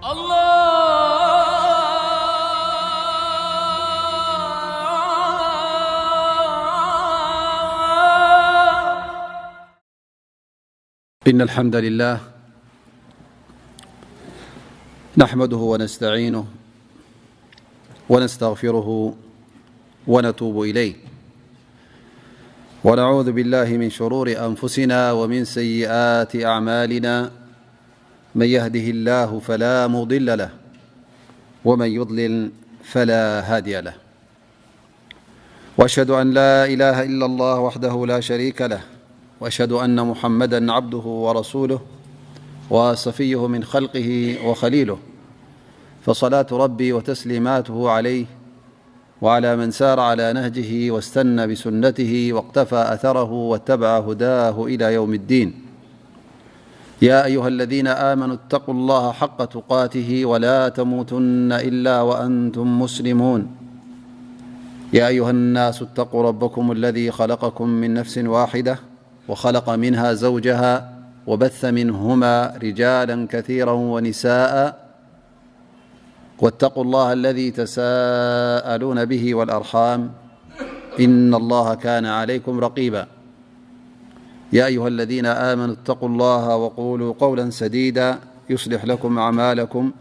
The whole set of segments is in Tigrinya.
الله. إن الحمد لله نحمده ونستعينه ونستغفره ونتوب إليه، ونعوذ بالله من شرور أنفسنا ومن سيئات أعمالنا. من يهده الله فلا مضل له، ومن يضلل فلا هادي له. وأشهد أن لا إله إلا الله وحده لا شريك له، وأشهد أن محمدا عبده ورسوله وصفيه من خلقه وخليله، فصلاة ربي وتسليماته عليه وعلى من سار على نهجه واستن بسنته واقتفى أثره واتبع هداه إلى يوم الدين. يا أيها الذين آمنوا اتقوا الله حق تقاته ولا تموتن إلا وأنتم مسلمون. يا أيها الناس اتقوا ربكم الذي خلقكم من نفس واحدة وخلق منها زوجها وبث منهما رجالا كثيرا ونساء واتقوا الله الذي تساءلون به والأرحام إن الله كان عليكم رقيبا. يا أيها الذين آمنوا اتقوا الله وقولوا قولا سديدا يصلح لكم أعمالكم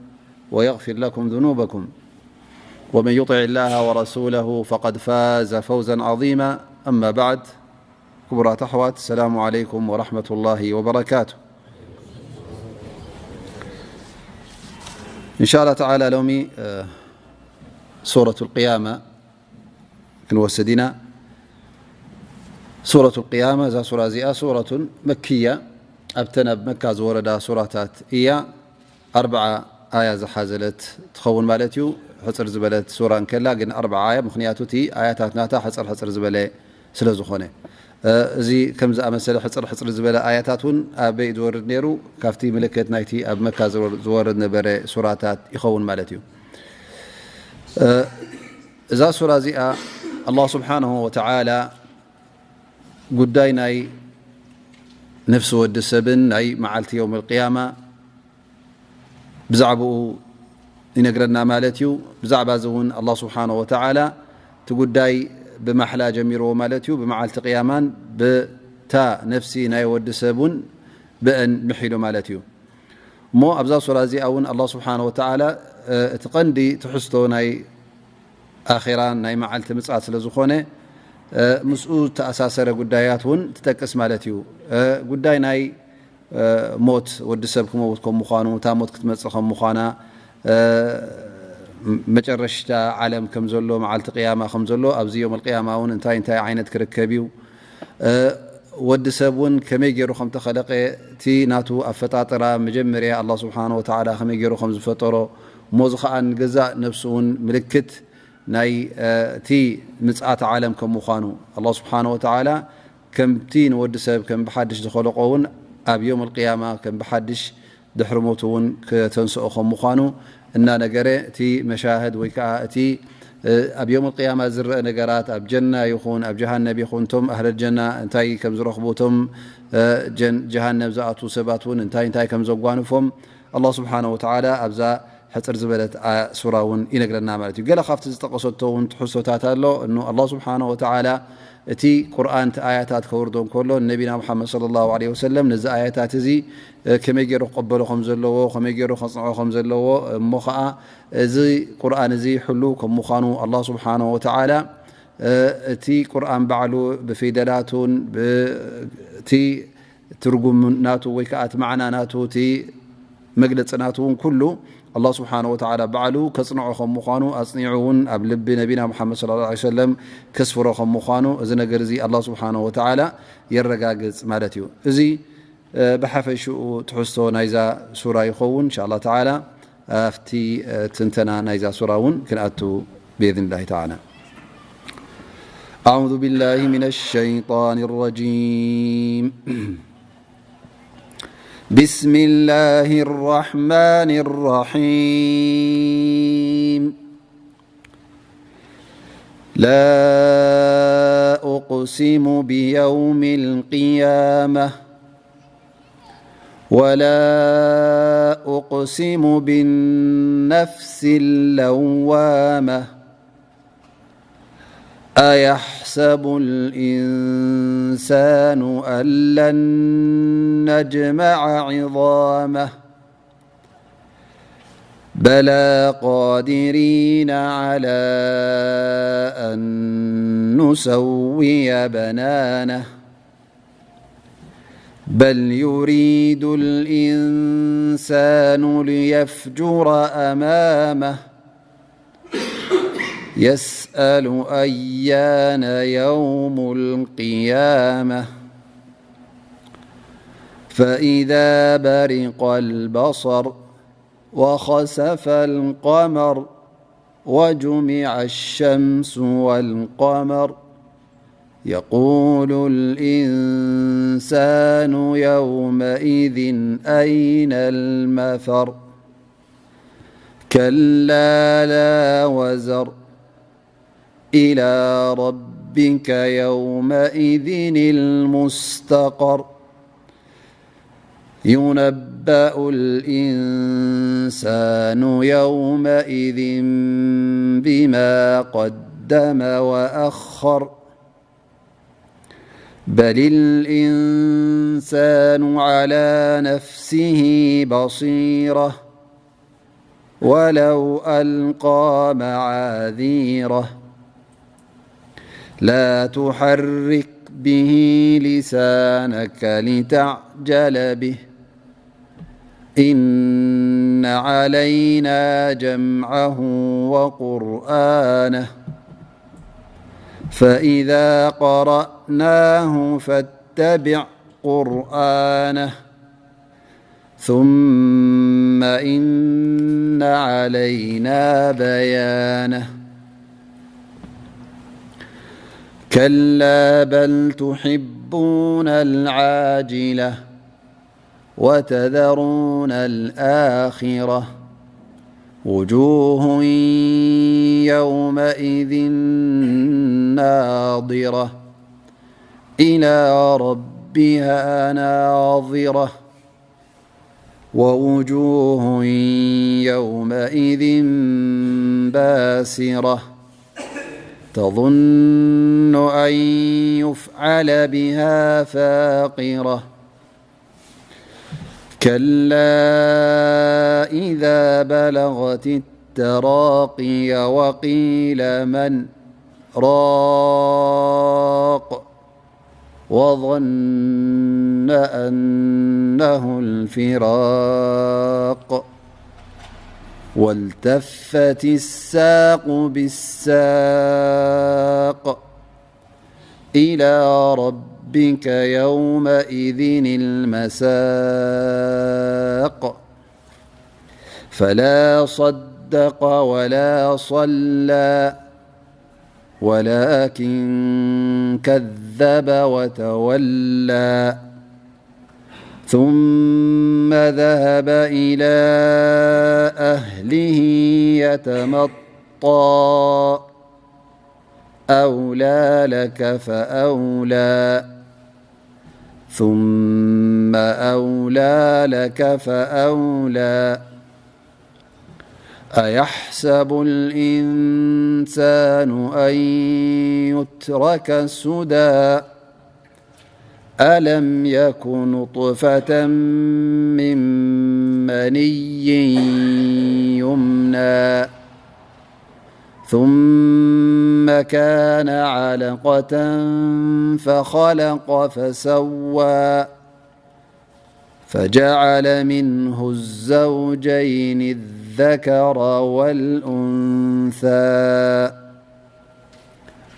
ويغفر لكم ذنوبكم ومن يطع الله ورسوله فقد فاز فوزا عظيما. أما بعد، ክቡራት ኣሕዋት፣ ሰላሙ ዓለይኩም ወራሕመቱላሂ ወበረካቱ። እንሻላ ተዓላ ሎሚ ሱረቱል ቅያማ ክንወስድ ኢና። ሱረቱል ቅያማ፣ እዛ ሱራ እዚኣ ሱረቱን መክያ፣ ኣብተን ኣብ መካ ዝወረዳ ሱራታት እያ። ኣርብዓ ኣያ ዝሓዘለት ትኸውን ማለት እዩ። ሕፅር ዝበለት ሱራ እንከላ ግን ኣርብዓ ኣያ፣ ምኽንያቱ እቲ ኣያታት ናታ ሕፅር ሕፅር ዝበለ ስለ ዝኾነ። እዚ ከም ዝኣመሰለ ሕፅር ሕፅር ዝበለ ኣያታት እውን ኣበይ ዝወርድ ነይሩ? ካብቲ ምልክት ናይቲ ኣብ መካ ዝወርድ ነበረ ሱራታት ይኸውን ማለት እዩ። እዛ ሱራ እዚኣ ኣላህ ስብሓንሁ ወተዓላ ጉዳይ ናይ ነፍሲ ወዲ ሰብን ናይ መዓልቲ የውም ኣልቅያማ ብዛዕባኡ ይነግረና ማለት እዩ። ብዛዕባ እዚ እውን ኣላህ ስብሓንሁ ወተዓላ እቲ ጉዳይ ብማሕላ ጀሚርዎ ማለት እዩ። ብመዓልቲ ቅያማን ብታ ነፍሲ ናይ ወዲ ሰብ እውን ብአን ምሒሉ ማለት እዩ። እሞ ኣብዛ ሱራ እዚኣ እውን ኣላህ ስብሓንሁ ወተዓላ እቲ ቀንዲ ትሕዝቶ ናይ ኣኼራን ናይ መዓልቲ ምጽኣት ስለ ዝኾነ ምስኡ ዝተኣሳሰረ ጉዳያት እውን ትጠቅስ ማለት እዩ። ጉዳይ ናይ ሞት፣ ወዲ ሰብ ክመውት ከም ምዃኑ፣ እታ ሞት ክትመጽእ ከም ምዃና፣ መጨረሽታ ዓለም ከም ዘሎ፣ መዓልቲ ቅያማ ከም ዘሎ፣ ኣብዚ ዮም ኣልቅያማ እውን እንታይ እንታይ ዓይነት ክርከብ እዩ፣ ወዲ ሰብ እውን ከመይ ገይሩ ከም ተኸለቀ፣ እቲ ናቱ ኣፈጣጥራ መጀመርያ ኣላህ ስብሓንሁ ወተዓላ ከመይ ገይሩ ከም ዝፈጠሮ፣ እሞ እዚ ኸኣ ንገዛእ ነፍሱ እውን ምልክት ናይ እቲ ምጽኣት ዓለም ከም ምዃኑ፣ ኣላህ ስብሓንሁ ወተዓላ ከምቲ ንወዲ ሰብ ከም ብሓድሽ ዝኸለቆ እውን ኣብ ዮም ኣልቅያማ ከም ብሓድሽ ድሕሪ ሞቱ እውን ከተንስኦ ከም ምዃኑ እናነገረ፣ እቲ መሻህድ ወይ ከዓ እቲ ኣብ ዮም ኣልቅያማ ዝረአ ነገራት፣ ኣብ ጀና ይኹን ኣብ ጀሃነብ ይኹን፣ እቶም ኣህለል ጀና እንታይ ከም ዝረኽቡ፣ እቶም ጀን-፣ ጀሃነብ ዝኣትዉ ሰባት እውን እንታይ እንታይ ከም ዘጓንፎም ኣላህ ስብሓንሁ ወተዓላ ኣብዛ ሕፅር ዝበለት ሱራ እውን ይነግረና ማለት እዩ። ገለ ካብቲ ዝጠቀሰቶ እውን ትሕዝቶታት ኣሎ። እኑ ኣላህ ስብሓንሁ ወተዓላ እቲ ቁርኣን እቲ ኣያታት ከውርዶ እንከሎ ንነቢና ሙሓመድ ሰለላሁ ዐለይሂ ወሰለም ነዚ ኣያታት እዚ ከመይ ገይሩ ክቐበሎ ከም ዘለዎ፣ ከመይ ገይሩ ከጽንዖ ከም ዘለዎ፣ እሞ ኸዓ እዚ ቁርኣን እዚ ሕሉው ከም ምዃኑ ኣላህ ስብሓንሁ ወተዓላ እቲ ቁርኣን ባዕሉ ብፊደላቱን ብቲ ትርጉም ናቱ ወይ ከዓ እቲ ማዕና ናቱ እቲ መግለፂ ናቱ እውን ኩሉ ኣላህ ስብሓንሁ ወተዓላ ባዕሉ ከፅንዖ ከም ምዃኑ ኣፅኒዑ እውን ኣብ ልቢ ነቢና ሙሓመድ ሰለላሁ ዐለይሂ ወሰለም ከስፍሮ ከም ምዃኑ እዚ ነገር እዚ ኣላህ ስብሓንሁ ወተዓላ የረጋግፅ ማለት እዩ። እዚ ብሓፈሽኡ ትሕዝቶ ናይዛ ሱራ ይኸውን። እንሻ ኣላህ ተዓላ ኣብቲ ትንተና ናይዛ ሱራ እውን ክንኣቱ ብኢዝኒላሂ ተዓላ። أعوذ بالله من الشيطان الرجيم. بسم الله الرحمن الرحيم. لا أقسم بيوم القيامة ولا أقسم بالنفس اللوامة. أيحسب الإنسان أن لن نجمع عظامه. بلى قادرين على أن نسوي بنانه. بل يريد الإنسان ليفجر أمامه. يسأل أيان يوم القيامة. فإذا برق البصر. وخسف القمر. وجمع الشمس والقمر. يقول الإنسان يومئذ أين المفر. كلا لا وزر. إلى ربك يومئذ المستقر. ينبأ الإنسان يومئذ بما قدم وأخر. بل الإنسان على نفسه بصيرة. ولو ألقى معاذيره. لا تحرك به لسانك لتعجل به. إن علينا جمعه وقرآنه. فإذا قرأناه فاتبع قرآنه. ثم إن علينا بيانه. كلا بل تحبون العاجلة. وتذرون الآخرة. وجوه يومئذ ناضرة. إلى ربها ناظرة. ووجوه يومئذ باسرة. تظن أن يفعل بها فاقرة. كلا إذا بلغت التراقي وقيل من راق. وظن أنه الفراق. والتفت الساق بالساق. إلى ربك يومئذ المساق. فلا صدق ولا صلى. ولكن كذب وتولى. ثم ذهب إلى أهله يتمطى. أولى لك فأولى. ثم أولى لك فأولى. أيحسب الإنسان أن يترك سدى. ألم يك نطفة من مني يمنى. ثم كان علقة فخلق فسوى. فجعل منه الزوجين الذكر والأنثى.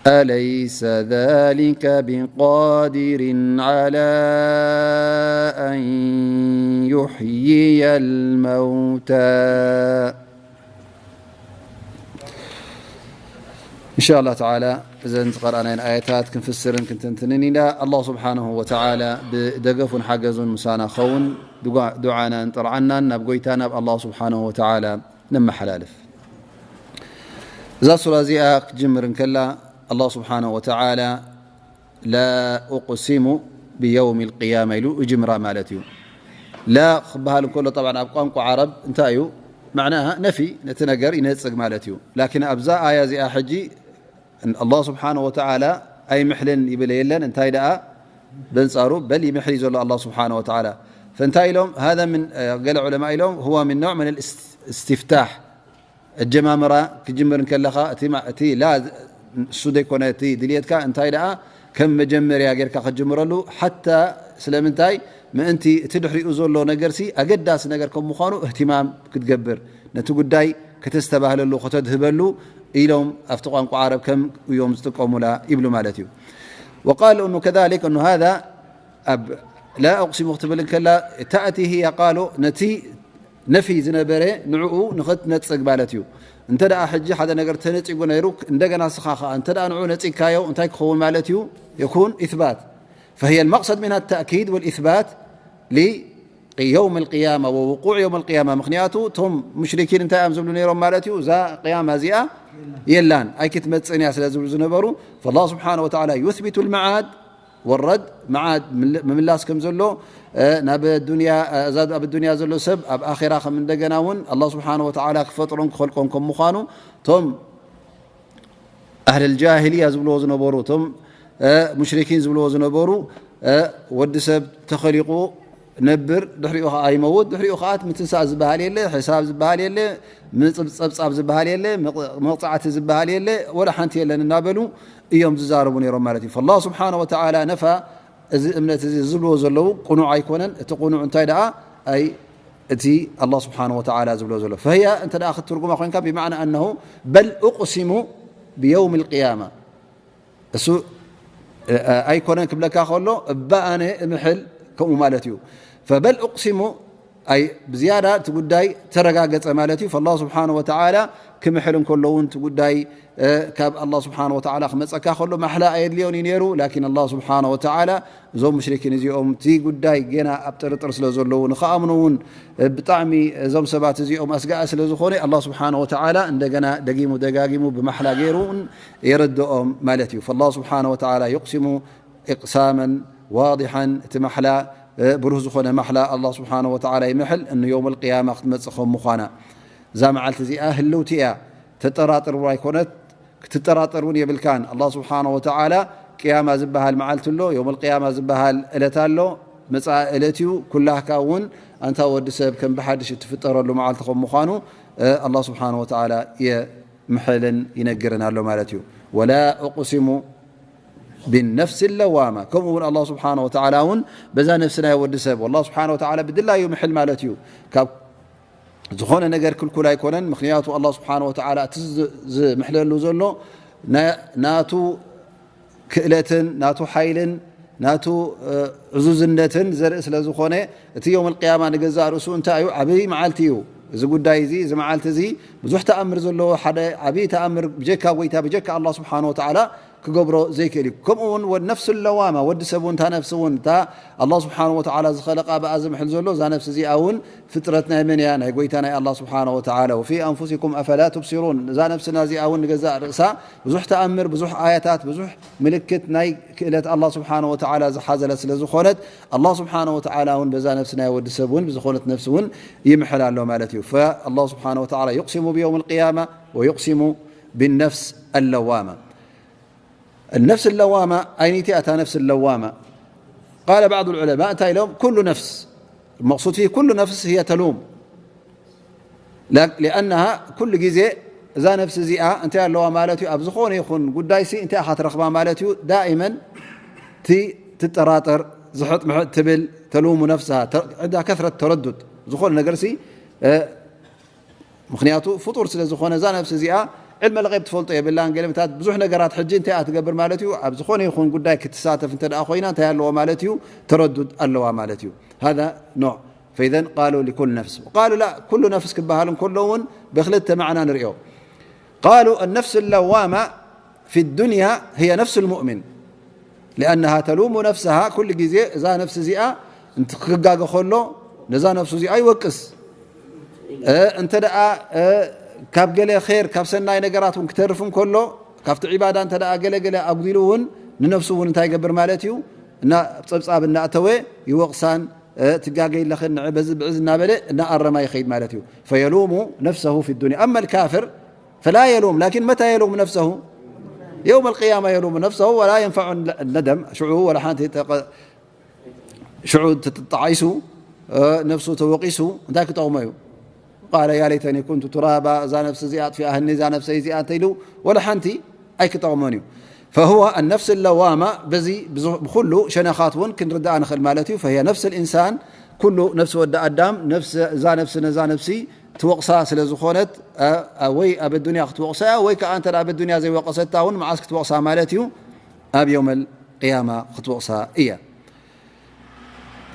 أليس ذلك بقادر على أن يحيي الموتى. إن شاء الله تعالى، እዘን ዝቐረኣናየን ኣያታት ክንፍስርን ክንትንትንን ኢና። ኣላህ ስብሓነሁ ወተዓላ ብደገፉን ሓገዙን ምሳና ክኸውን፣ ዱዓ-፣ ዱዓናን ጥርዓናን ናብ ጎይታ ናብ ኣላህ ስብሓነሁ ወተዓላ ነመሓላልፍ። እዛ ሱራ እዚኣ ክትጅምር እንከላ፣ ኣላህ ስብሓነሁ ወተዓላ لا أقسم بيوم القيامة ኢሉ ይጅምራ ማለት እዩ። ላ ክበሃል እንከሎ፣ ጠብዓን ኣብ ቋንቋ ዓረብ እንታይ እዩ? ማዕናኣ ነፊ፣ ነቲ ነገር ይነጽግ ማለት እዩ። ላኪን ኣብዛ ኣያ እዚኣ ሕጂ ኣላህ ስብሓነ ወተዓላ ኣይምሕልን ይብል የለን። እንታይ ደኣ በንጻሩ በል ይምሕል እዩ ዘሎ ኣላህ ስብሓነ ወተዓላ። ፈእንታይ ኢሎም? ሃዛ ምን፣ ገለ ዑለማ ኢሎም፣ ሁወ ምን ነውዕ ምን እስትፍታሕ፣ ኣጀማምራ ክጅምር እንከለኻ፣ እቲ ማ-፣ እቲ ላ እሱ ዘይኮነ እቲ ድልየትካ፣ እንታይ ደኣ ከም መጀመርያ ጌርካ ክትጅምረሉ፣ ሓታ ስለምንታይ ምእንቲ እቲ ድሕሪኡ ዘሎ ነገርሲ ኣገዳሲ ነገር ከም ምዃኑ እህትማም ክትገብር፣ ነቲ ጉዳይ ከተስተባህለሉ፣ ከተድህበሉ ኢሎም ኣብቲ ቋንቋ ዓረብ ከም እዮም ዝጥቀሙላ ይብሉ ማለት እዩ። وقال أنه كذلك أنه هذا ኣብ لا أقسم ክትብል እንከላ تأتي هي قالوا ነቲ ነፊ ዝነበረ ንዕኡ ንኽትነጽግ ማለት እዩ። እንተ ደኣ ሕጂ ሓደ ነገር ተነጺጉ ነይሩ፣ እንደገና ስኻ ኸኣ እንተ ደኣ ንዕኡ ነጺግካዮ እንታይ ክኸውን ማለት እዩ? يكون إثبات. فهي المقصد منها التأكيد والإثبات ليوم القيامة ووقوع يوم القيامة. ምኽንያቱ እቶም ሙሽሪኪን እንታይ እዮም ዝብሉ ነይሮም ማለት እዩ? እዛ ቅያማ እዚኣ የላን፣ ኣይክትመጽእን እያ ስለ ዝብሉ ዝነበሩ፣ فالله سبحانه وتعالى يثبت المعاد والرد، መዓድ ምል-፣ ምምላስ ከም ዘሎ፣ እ፣ ናብ ዱንያ፣ እ፣ እዛ ኣብ ዱንያ ዘሎ ሰብ ኣብ ኣኼራ ከም እንደገና እውን ኣላህ ስብሓነ ወተዓላ ክፈጥሮን ክኸልቆን ከም ምዃኑ፣ እቶም ኣህለል ጃሂልያ ዝብልዎ ዝነበሩ፣ እቶም፣ እ፣ ሙሽሪኪን ዝብልዎ ዝነበሩ፣ እ፣ ወዲ ሰብ ተኸሊቑ ነብር፣ ድሕሪኡ ኸዓ ይመውት፣ ድሕሪኡ ኸዓ ምትንሳእ ዝበሃል የለ፣ ሕሳብ ዝበሃል የለ፣ ምጽብ-፣ ጸብጻብ ዝበሃል የለ፣ መቕ-፣ መቕጻዕቲ ዝበሃል የለ፣ ወላ ሓንቲ የለን እናበሉ እዮም ዝዛረቡ ነይሮም ማለት እዩ። ፈላህ ስብሓነ ወተዓላ ነፋ፣ እዚ እምነት እዚ ዝብልዎ ዘለዉ ቅኑዕ ኣይኮነን። እቲ ቅኑዕ እንታይ ደኣ? ኣይ እቲ ኣላህ ስብሓነ ወተዓላ ዝብሎ ዘሎ። ፈህያ እንተ ደኣ ክትትርጉማ ኮይንካ፣ ብማዕና ኣነሁ በል ኡቅሲሙ ብየውም ልቅያማ። እሱ፣ እ፣ ኣይኮነን ክብለካ ከሎ፣ እባ ኣነ እምሕል ከምኡ ማለት እዩ። ፈበል ኡቅሲሙ ኣይ ብዝያዳ እቲ ጉዳይ ተረጋገጸ ማለት እዩ። ፈላህ ስብሓነ ወተዓላ ክምሕል እንከሎ እውን እቲ ጉዳይ፣ እ፣ ካብ ኣላህ ስብሓነ ወተዓላ ክመጸካ ከሎ ማሕላ ኣየድልዮን እዩ ነይሩ። ላኪን ኣላህ ስብሓነ ወተዓላ እዞም ሙሽሪኪን እዚኦም እቲ ጉዳይ ገና ኣብ ጥርጥር ስለ ዘለዉ ንኽኣምኑ እውን፣ እ፣ ብጣዕሚ እዞም ሰባት እዚኦም ኣስጋኢ ስለ ዝኾነ ኣላህ ስብሓነ ወተዓላ እንደገና ደጊሙ ደጋጊሙ ብማሕላ ገይሩ እውን የረድኦም ማለት እዩ። ፈላህ ስብሓነ ወተዓላ ዩቅሲሙ ኢቅሳመን ዋዲሐን፣ እቲ ማሕላ፣ እ፣ ብሩህ ዝኾነ ማሕላ ኣላህ ስብሓነ ወተዓላ ይምሕል፣ እን የውም ልቅያማ ክትመጽእ ከም ምዃና። እዛ መዓልቲ እዚኣ ህልውቲ እያ፣ ተጠራጥር እውን ኣይኮነት፣ ክትጠራጠር እውን የብልካን። ኣላህ ስብሓነ ወተዓላ ቅያማ ዝበሃል መዓልቲ ኣሎ፣ የውም ልቅያማ ዝበሃል ዕለት ኣሎ፣ መጻኢ ዕለት እዩ። ኩላህካ እውን ኣንታ ወዲ ሰብ ከም ብሓድሽ እትፍጠረሉ መዓልቲ ከም ምዃኑ፣ እ፣ ኣላህ ስብሓነ ወተዓላ የ-፣ ምሕልን ይነግርን ኣሎ ማለት እዩ። ወላ ኡቅሲሙ ብነፍሲ ለዋማ፣ ከምኡ እውን ኣላህ ስብሓነ ወተዓላ እውን በዛ ነፍሲ ናይ ወዲ ሰብ፣ ኣላህ ስብሓነ ወተዓላ ብድላዩ ምሕል ማለት እዩ። ካብ ዝኾነ ነገር ክልኩል ኣይኮነን። ምኽንያቱ ኣላህ ስብሓነ ወተዓላ እቲ ዝ-፣ ዝምሕለሉ ዘሎ ና-፣ ናቱ ክእለትን ናቱ ሓይልን ናቱ፣ እ፣ ዕዙዝነትን ዘርኢ ስለ ዝኾነ፣ እቲ የውም ኣልቅያማ ንገዛእ ርእሱ እንታይ እዩ? ዓብዪ መዓልቲ እዩ። እዚ ጉዳይ እዚ፣ እዚ መዓልቲ እዚ ብዙሕ ተኣምር ዘለዎ፣ ሓደ ዓብዪ ተኣምር ብጀካ ጎይታ፣ ብጀካ ኣላህ ስብሓነ ወተዓላ ክገብሮ ዘይክእል እዩ። ከምኡ እውን ወ-፣ ነፍሱ ለዋማ፣ ወዲ ሰብ እውን፣ እታ ነፍሲ እውን፣ እታ ኣላህ ስብሓነ ወተዓላ ዝኸለቃ ብኣ ዝምሕል ዘሎ፣ እዛ ነፍሲ እዚኣ እውን ፍጥረት ናይ መን እያ? ናይ ጎይታ ናይ ኣላህ ስብሓነ ወተዓላ። ወፊ ኣንፉሲኩም ኣፈላ ቱብሲሩን፣ እዛ ነፍስና እዚኣ እውን ንገዛእ ርእሳ ብዙሕ ተኣምር፣ ብዙሕ ኣያታት፣ ብዙሕ ምልክት ናይ ክእለት ኣላህ ስብሓነ ወተዓላ ዝሓዘለት ስለ ዝኾነት፣ ኣላህ ስብሓነ ወተዓላ እውን በዛ ነፍሲ ናይ ወዲ ሰብ እውን ብዝኾነት ነፍሲ እውን ይምሕል ኣሎ ማለት እዩ። ፈኣላህ ስብሓነ ወተዓላ ዩቅሲሙ ብየውም ልቅያማ ወዩቅሲሙ ብነፍስ ኣለዋማ። ነፍስ ለዋማ ኣይነይቲ እያ እታ ነፍስ ለዋማ? ቃለ ባዕዱ ልዑለማ እንታይ ኢሎም? ኩሉ ነፍስ፣ መቅሱድ ፊ ኩሉ ነፍስ ህየ ተሉም። ላ-፣ ሊኣነሃ ኩሉ ግዜ እዛ ነፍሲ እዚኣ እንታይ ኣለዋ ማለት እዩ? ኣብ ዝኾነ ይኹን ጉዳይሲ እንታይ ኢኻ ትረኽባ ማለት እዩ? ዳኢመን እቲ ትጠራጠር፣ ዝሕጥ ምሕጥ ትብል፣ ተሉሙ ነፍስሃ፣ ተ-፣ ዕንዳ ከስረት ተረዱድ፣ ዝኾነ ነገርሲ፣ እ፣ ምኽንያቱ ፍጡር ስለ ዝኾነ እዛ ነፍሲ እዚኣ ዕልመ ልገይብ ትፈልጦ የብላን። ገለምታት ብዙሕ ነገራት ሕጂ እንታይ እያ ትገብር ማለት እዩ? ኣብ ዝኾነ ይኹን ጉዳይ ክትሳተፍ እንተ ደኣ ኮይና እንታይ ኣለዋ ማለት እዩ? ተረዱድ ኣለዋ ማለት እዩ። ሃዛ ኖዕ ፈኢዘን ቃሉ ሊኩል ነፍስ። ቃሉ ላ፣ ኩሉ ነፍስ ክበሃል እንከሎ እውን ብክልተ ማዕና ንርእዮ። ቃሉ ኣነፍስ ለዋማ ፊ ዱንያ ህየ ነፍስ ልሙእሚን። ሊኣነሃ ተሉሙ ነፍስሃ፣ ኩሉ ግዜ እዛ ነፍሲ እዚኣ እንት-፣ ክጋገ ከሎ ነዛ ነፍሱ እዚኣ ይወቅስ። እ፣ እንተ ደኣ፣ እ፣ ካብ ገለ ኼር፣ ካብ ሰናይ ነገራት እውን ክተርፍ እንከሎ፣ ካብቲ ዒባዳ እንተ ደኣ ገለ ገለ ኣጉዲሉ እውን ንነፍሱ እውን እንታይ ይገብር ማለት እዩ? እና-፣ ጸብጻብ እናእተወ ይወቕሳን ትጋገይ ኣለኽን ንዕ በዚ ብዕዝ እናበለ እናኣረማ ይኸይድ ማለት እዩ። فيلوم نفسه في الدنيا. أما الكافر فلا يلوم، لكن متى يلوم نفسه؟ يوم القيامة يلوم نفسه ولا ينفع الندم. ሽዑ ወላ ሓንቲ ተቐ-፣ ሽዑ ተጣዒሱ፣ ነፍሱ ተወቂሱ እንታይ ክጠቕሞ እዩ? قال يا ليتني كنت ترابا، እዛ ነፍሲ እዚኣ ኣጥፊኣህኒ፣ እዛ ነፍሰይ እዚኣ እንተ ኢሉ ወላ ሓንቲ ኣይክጠቕሞን እዩ። فهو النفس اللوامة በዚ ብዙ-፣ ብኹሉ ሸነኻት እውን ክንርዳእ ንኽእል ማለት እዩ። فهي نفس الإنسان، ኩሉ ነፍሲ ወዲ ኣዳም ነፍሲ፣ እዛ ነፍሲ ነዛ ነፍሲ ትወቕሳ ስለ ዝኾነት፣ ኣ-፣ ኣ-፣ ወይ ኣብ ኣዱንያ ክትወቕሳ እያ፣ ወይ ከኣ እንተ ኣብ ኣዱንያ ዘይወቐሰታ እውን መዓስ ክትወቕሳ ማለት እዩ? ኣብ የውመል ቅያማ ክትወቕሳ እያ።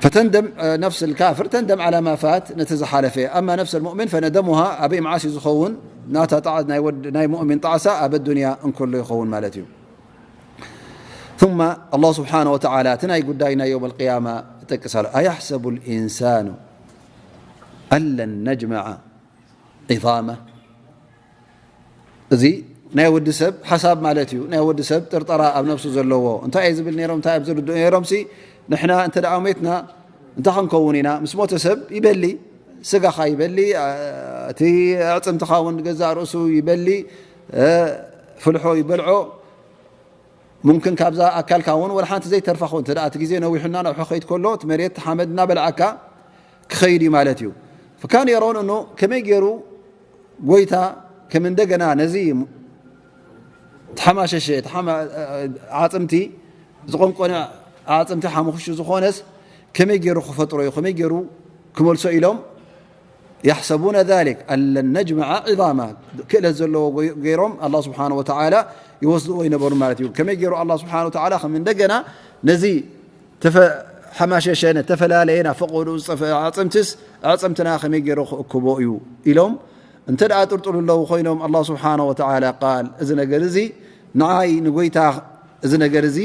فتندم، نفس الكافر تندم على ما فات، ነቲ ዝሓለፈ። أما نفس المؤمن فندمها، ኣበይ መዓስ እዩ ዝኸውን? ናታ ጣዕ-፣ ናይ ወድ-፣ ናይ ሙእሚን ጣዕሳ ኣብ ኣዱንያ እንከሎ ይኸውን ማለት እዩ። ثم الله سبحانه وتعالى እቲ ናይ ጉዳይ ናይ የውም القيامة ይጠቅስ ኣሎ። أيحسب الإنسان أن لن نجمع عظامه؟ እዚ ናይ ወዲ ሰብ ሓሳብ ማለት እዩ። ናይ ወዲ ሰብ ጥርጠራ ኣብ ነፍሱ ዘለዎ፣ እንታይ እዩ ዝብል ነይሮም፣ እንታይ እዮም ዝርድኡ ነይሮም ሲ፣ ንሕና እንተ ደኣ ሞትና እንታይ ክንከውን ኢና? ምስ ሞተ ሰብ ይበሊ፣ ስጋኻ ይበሊ፣ ኣ-፣ እቲ ኣዕጽምትኻ እውን ገዛእ ርእሱ ይበሊ፣ እ፣ ፍልሖ ይበልዖ። ሙምክን ካብዛ ኣካልካ እውን ወላ ሓንቲ ዘይተርፋ ኾን፣ እንተ ደኣ እቲ ግዜ ነዊሑና ነውሒ ኸይድ ከሎ፣ እቲ መሬት ሓመድ እናበልዓካ ክኸይድ እዩ ማለት እዩ። فكان يرون أنه ከመይ ገይሩ ጎይታ ከም እንደገና ነዚ ተሓማሸሸ፣ ተሓማ-፣ ኣዕጽምቲ ዝቆንቆነ ኣዕጽምቲ ሓሙኽሹ ዝኾነስ ከመይ ገይሩ ክፈጥሮ እዩ፣ ከመይ ገይሩ ክመልሶ ኢሎም يحسبون ذلك أن لن نجمع عظامه ክእለት ዘለዎ ጎይ-፣ ገይሮም ኣላህ ስብሓነ ወተዓላ ይወስድዎ ይነበሩ ማለት እዩ። ከመይ ገይሩ ኣላህ ስብሓነ ወተዓላ ከም እንደገና ነዚ ተፈ-፣ ሓማሸሸ፣ ተፈላለየ፣ ናብ ፈቐድኡ ዝጠፍአ ኣዕጽምትስ ኣዕጽምትና ከመይ ገይሩ ክእክቦ እዩ ኢሎም እንተ ደኣ ጥርጥሩ ኣለዉ ኮይኖም፣ ኣላህ ስብሓነ ወተዓላ ቃል፣ እዚ ነገር እዚ ንዓይ ንጎይታ እዚ ነገር እዚ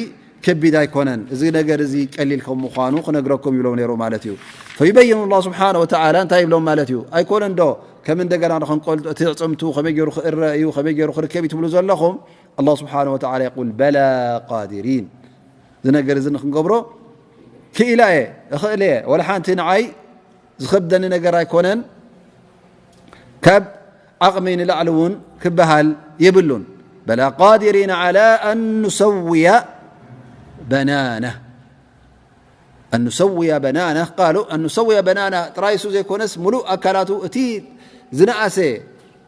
ከቢድ ኣይኮነን፣ እዚ ነገር እዚ ቀሊል ከም ምዃኑ ክነግረኩም ይብሎም ነይሩ ማለት እዩ። ፈዩበይኑ ኣላህ ስብሓነ ወተዓላ እንታይ ይብሎም ማለት እዩ? ኣይኮነን ዶ ከም እንደገና ንኽንቆል-፣ እቲ ኣዕጽምቱ ከመይ ገይሩ ክእረ እዩ፣ ከመይ ገይሩ ክርከብ እዩ ትብሉ ዘለኹም? ኣላህ ስብሓነ ወተዓላ የቁል፣ በላ ቃዲሪን። እዚ ነገር እዚ ንክንገብሮ ክኢላ እየ፣ እኽእል እየ። ወላ ሓንቲ ንዓይ ዝኸብደኒ ነገር ኣይኮነን። ካብ ዓቕሚ ንላዕሊ እውን ክበሃል የብሉን። በላ ቃዲሪን ዓላ ኣን ኑሰውያ በናነህ። ኣን ኑሰውያ በናነህ ቃሉ፣ ኣን ኑሰውያ በናነህ ጥራይ እሱ ዘይኮነስ፣ ምሉእ ኣካላቱ፣ እቲ ዝነኣሰ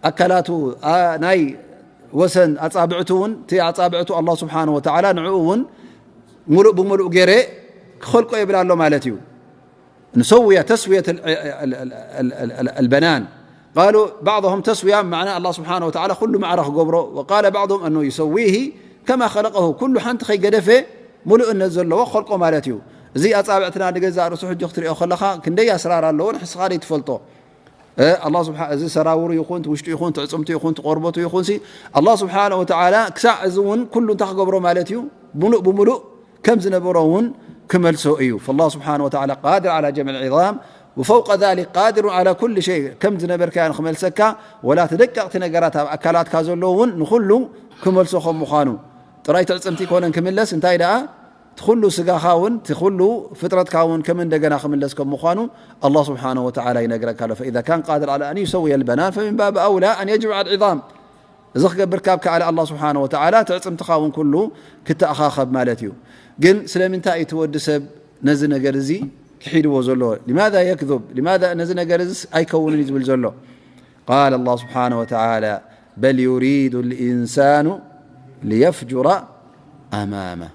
ኣካላቱ፣ ኣ-፣ ናይ ወሰን ኣጻብዕቱ እውን፣ እቲ ኣጻብዕቱ ኣላህ ስብሓነሁ ወተዓላ ንዕኡ እውን ምሉእ ብምሉእ ገይረ ክኸልቆ ይብል ኣሎ ማለት እዩ። ንሰውያ ተስውየት ال-، ال-፣ ال-፣ ال-፣ ال-، البنان. قالوا بعضهم تسوية معنى الله سبحانه وتعالى ኩሉ ማዕረ ክገብሮ، وقال بعضهم أنه يسويه كما خلقه، ኩሉ ሓንቲ ከይገደፈ ምሉእነት ዘለዎ ክኸልቆ ማለት እዩ። እዚ ኣጻብዕትና ንገዛእ ርእሱ ሕጂ ክትሪኦ ከለኻ ክንደይ ኣስራር ኣለዎ ንሕስኻ ዘይትፈልጦ። እ፣ ኣላህ ስብሓ-፣ እዚ ሰራውሩ ይኹን፣ እቲ ውሽጡ ይኹን፣ እቲ ዕጽምቱ ይኹን፣ እቲ ቆርበቱ ይኹን ሲ፣ ኣላህ ስብሓነሁ ወተዓላ ክሳዕ እዚ እውን ኩሉ እንታይ ክገብሮ ማለት እዩ? ምሉእ ብምሉእ ከም ዝነበሮ እውን ክመልሶ እዩ። فالله سبحانه وتعالى قادر على جمع العظام، وفوق ذلك قادر على كل شيء። ከም ዝነበርካዮ ንክመልሰካ፣ ወላ እቲ ደቀቕቲ ነገራት ኣብ ኣካላትካ ዘሎ እውን ንኹሉ ክመልሶ ከም ምዃኑ፣ ጥራይ ትዕጽምቲ ኣይኮነን ክምለስ፣ እንታይ ደኣ እቲ ኩሉ ስጋኻ እውን፣ እቲ ኩሉ ፍጥረትካ እውን ከም እንደገና ክምለስ ከም ምዃኑ ኣላህ ስብሓነሁ ወተዓላ ይነግረካ ኣሎ። فإذا كان قادر على أن يسوي البنان فمن باب أولى أن يجمع العظام. እዚ ክገብር ካብ ከኣለ ኣላህ ስብሓነሁ ወተዓላ እቲ ኣዕጽምትኻ እውን ኩሉ ክተኣኻኸብ ማለት እዩ። ግን ስለምንታይ እዩ እቲ ወዲ ሰብ ነዚ ነገር እዚ ክሒድዎ ዘሎ? لماذا يكذب؟ لماذا ነዚ ነገር እዚ ኣይከውንን እዩ ዝብል ዘሎ? قال الله سبحانه وتعالى بل يريد الإنسان ليفجر أمامه.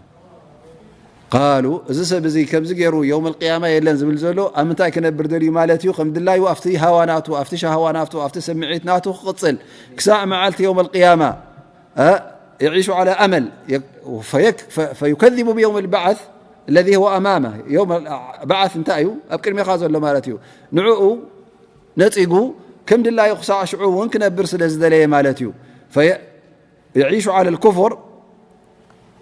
ቃሉ፣ እዚ ሰብ እዚ ከምዚ ገይሩ የውመል ቅያማ የለን ዝብል ዘሎ ኣብ ምንታይ ክነብር ደልዩ ማለት እዩ? ከም ድላዩ ኣብቲ ሃዋ ናቱ፣ ኣብቲ ሻህዋ ናቱ፣ ኣብቲ ስምዒት ናቱ ክቕጽል ክሳዕ መዓልቲ የውመል ቅያማ፣ እ፣ يعيش على أمل، ي-، فيك-، ف-، فيكذب بيوم البعث الذي هو أمامه. የውመል ባዓስ እንታይ እዩ? ኣብ ቅድሜኻ ዘሎ ማለት እዩ። ንዕኡ ነጺጉ ከም ድላዩ ክሳዕ ሽዑ እውን ክነብር ስለ ዝደለየ ማለት እዩ። ፈየ-፣ يعيش على الكفر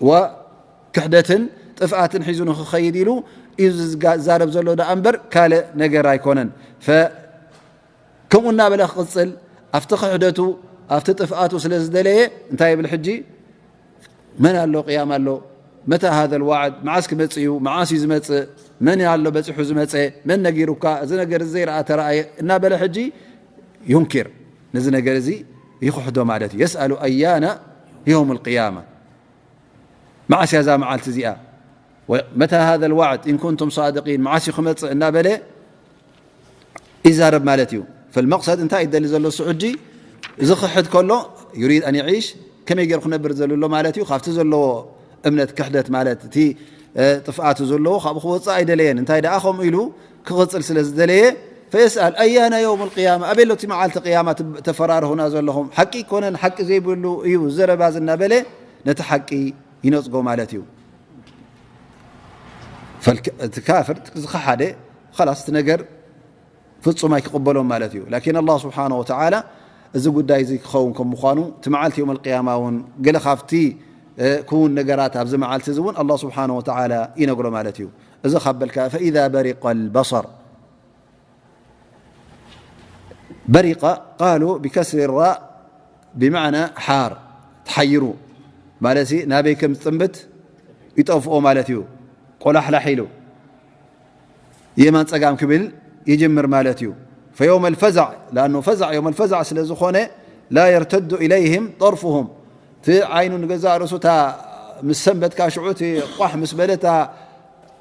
ወክሕደትን ጥፍኣትን ሒዙ ንክኸይድ ኢሉ እዩ ዝጋ-፣ ዝዛረብ ዘሎ ደኣ እምበር ካልእ ነገር ኣይኮነን። ፈ-፣ ከምኡ እናበለ ክቕጽል ኣብቲ ክሕደቱ ኣብቲ ጥፍኣቱ ስለ ዝደለየ እንታይ ይብል ሕጂ? መን ኣሎ? ቅያማ ኣሎ። መታ ሃذ الوعد፣ መዓስ ክመጽእ እዩ? መዓስ እዩ ዝመጽእ? መን ኣሎ በጺሑ ዝመጸ? መን ነጊሩካ? እዚ ነገር እዚ ዘይረኣ ተረኣየ እናበለ ሕጂ ዩንኪር፣ ነዚ ነገር እዚ ይኽሕዶ ማለት እዩ። የስኣሉ ኣያነ የውም القيامة፣ መዓስ እያ እዛ መዓልቲ እዚኣ? መታ ሃذ الوعد إن كنتم صادقين፣ መዓስ እዩ ክመጽእ እናበለ ይዛረብ ማለት እዩ። فالمقصد እንታይ ይደሊ ዘሎ እሱ ሕጂ? እዚ ክሕድ ከሎ يريد أن يعيش، ከመይ ገይሩ ክነብር ዘሎ ማለት እዩ? ካብቲ ዘለዎ እምነት ክሕደት ማለት እቲ፣ እ፣ ጥፍኣቱ ዘለዎ ካብኡ ክወፅእ ኣይደለየን። እንታይ ደኣ ከምኡ ኢሉ ክቕፅል ስለ ዝደለየ فيسأل ኣያነ የውም القيامة፣ ኣበይ ኣሎ እቲ መዓልቲ ቅያማ ት-፣ ተፈራርሁና ዘለኹም? ሓቂ ይኮነን፣ ሓቂ ዘይብሉ እዩ ዘረባ እዚ እናበለ ነቲ ሓቂ ይነፅጎ ማለት እዩ። ፈልክ-፣ እቲ ካፍር ዝኸሓደ ኸላስ እቲ ነገር ፍጹም ኣይክቕበሎን ማለት እዩ። ላኪን ኣላህ ስብሓነ ወተዓላ እዚ ጉዳይ እዚ ክኸውን ከም ምዃኑ እቲ መዓልቲ የውመል ቅያማ እውን ገለ ካብቲ፣ እ፣ ክውን ነገራት ኣብዚ መዓልቲ እዚ እውን ኣላህ ስብሓነ ወተዓላ ይነግሮ ማለት እዩ። እዚ ካብ በልካ ፈኢዛ በሪቀ ልበሰር። በሪቀ ቃሉ ብከስሪ ራ ብማዕና ሓር ተሓይሩ ማለት ናበይ ከም ዝጥምት ይጠፍኦ ማለት እዩ። ቆላሕላሕ ኢሉ የማን ጸጋም ክብል ይጅምር ማለት እዩ። ፈየውመ ልፈዛዕ፣ ለኣኑ ፈዛዕ የውመ ልፈዛዕ ስለ ዝኾነ ላ የርተዱ ኢለይህም ጠርፉሁም፣ እቲ ዓይኑ ንገዛእ ርእሱ እታ ምስ ሰንበትካ ሽዑ እቲ ቋሕ ምስ በለታ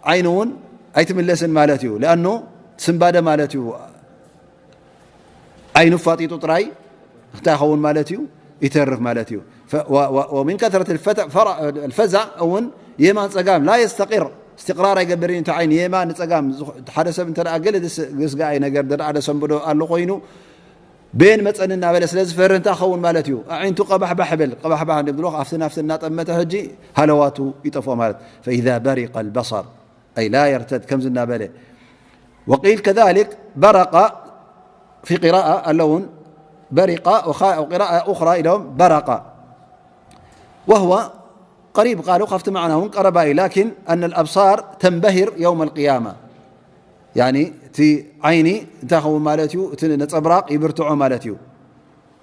ዓይኑ እውን ኣይትምለስን ማለት እዩ። ለኣኑ ስንባደ ማለት እዩ። ዓይኑ ፋጢጡ ጥራይ እንታይ ይኸውን ማለት እዩ? ይተርፍ ማለት እዩ። ፈ-፣ ወ-፣ ወ-፣ ወሚን ከትረት ልፈተ-፣ ፈራ-፣ ልፈዛዕ እውን የማን ጸጋም ላ የስተቂር፣ እስትቅራር ኣይገብርን እዩ። እቲ ዓይኒ የማን ንጸጋም ዝኹ-፣ ሓደ ሰብ እንተ ደኣ ገለ ዝስ-፣ ዝስግኣይ ነገር እንተ ደኣ ደሰንብዶ ኣሎ ኮይኑ፣ በየን መጸኒ እናበለ ስለ ዝፈርህ እንታይ ክኸውን ማለት እዩ? ኣዒንቱ ቀባሕባሕ ይብል። ቀባሕባሕ እንድብሎ ኣብቲ ናፍቲ እናጠመተ ሕጂ ሃለዋቱ ይጠፍኦ ማለት። ፈኢዛ በሪቀ ልበሰር ኣይ ላ የርተድ ከምዚ እናበለ። ወቂል ከዛሊክ በረቀ ፊ ቂራአ ኣለውን በሪቀ ወኻ-፣ ወቂራአ ኡኽራ ኢሎም በረቀ ወህወ ቀሪብ ቃሉ ካብቲ ማዕና እውን ቀረባ እዩ። ላኪን ኣነ ልኣብሳር ተንበሂር የውመ ልቅያማ፣ ያኒ እቲ ዓይኒ እንታይ ኸውን ማለት እዩ? እቲ ነጸብራቕ ይብርትዖ ማለት እዩ።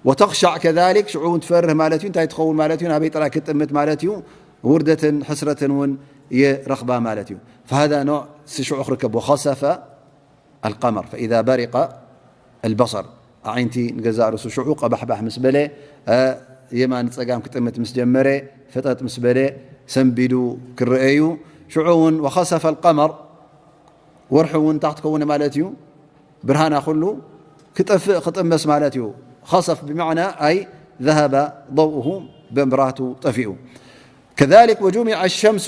ወተኽሻዕ ከዛሊክ ሽዑ እውን ትፈርህ ማለት እዩ። እንታይ ትኸውን ማለት እዩ? ናበይ ጥራይ ክትጥምት ማለት እዩ? ውርደትን ሕስረትን እውን ይረኽባ ማለት እዩ። ፈሃዛ ኖዕ ሲ ሽዑ ክርከብ ወኸሰፈ ኣልቀመር ፈኢዛ በሪቀ ኣልበሰር፣ ኣዒንቲ ንገዛእ ርእሱ ሽዑ ቀባሕባሕ ምስ በለ፣ እ፣ የማን ጸጋም ክጥምት ምስ ጀመረ፣ ፈጠጥ ምስ በለ ሰንቢዱ ክረአ እዩ። ሽዑ እውን ወኸሰፈ ኣልቀመር፣ ወርሒ እውን እንታይ ክትከውን ማለት እዩ? ብርሃና ኩሉ ክጠፍእ ክጥመስ ማለት እዩ። ኸሰፍ ብማዕና ኣይ ዘሀበ ضውኡሁ፣ መብራህቱ ጠፊኡ። ከዛሊክ ወጁሚዐ ሸምሱ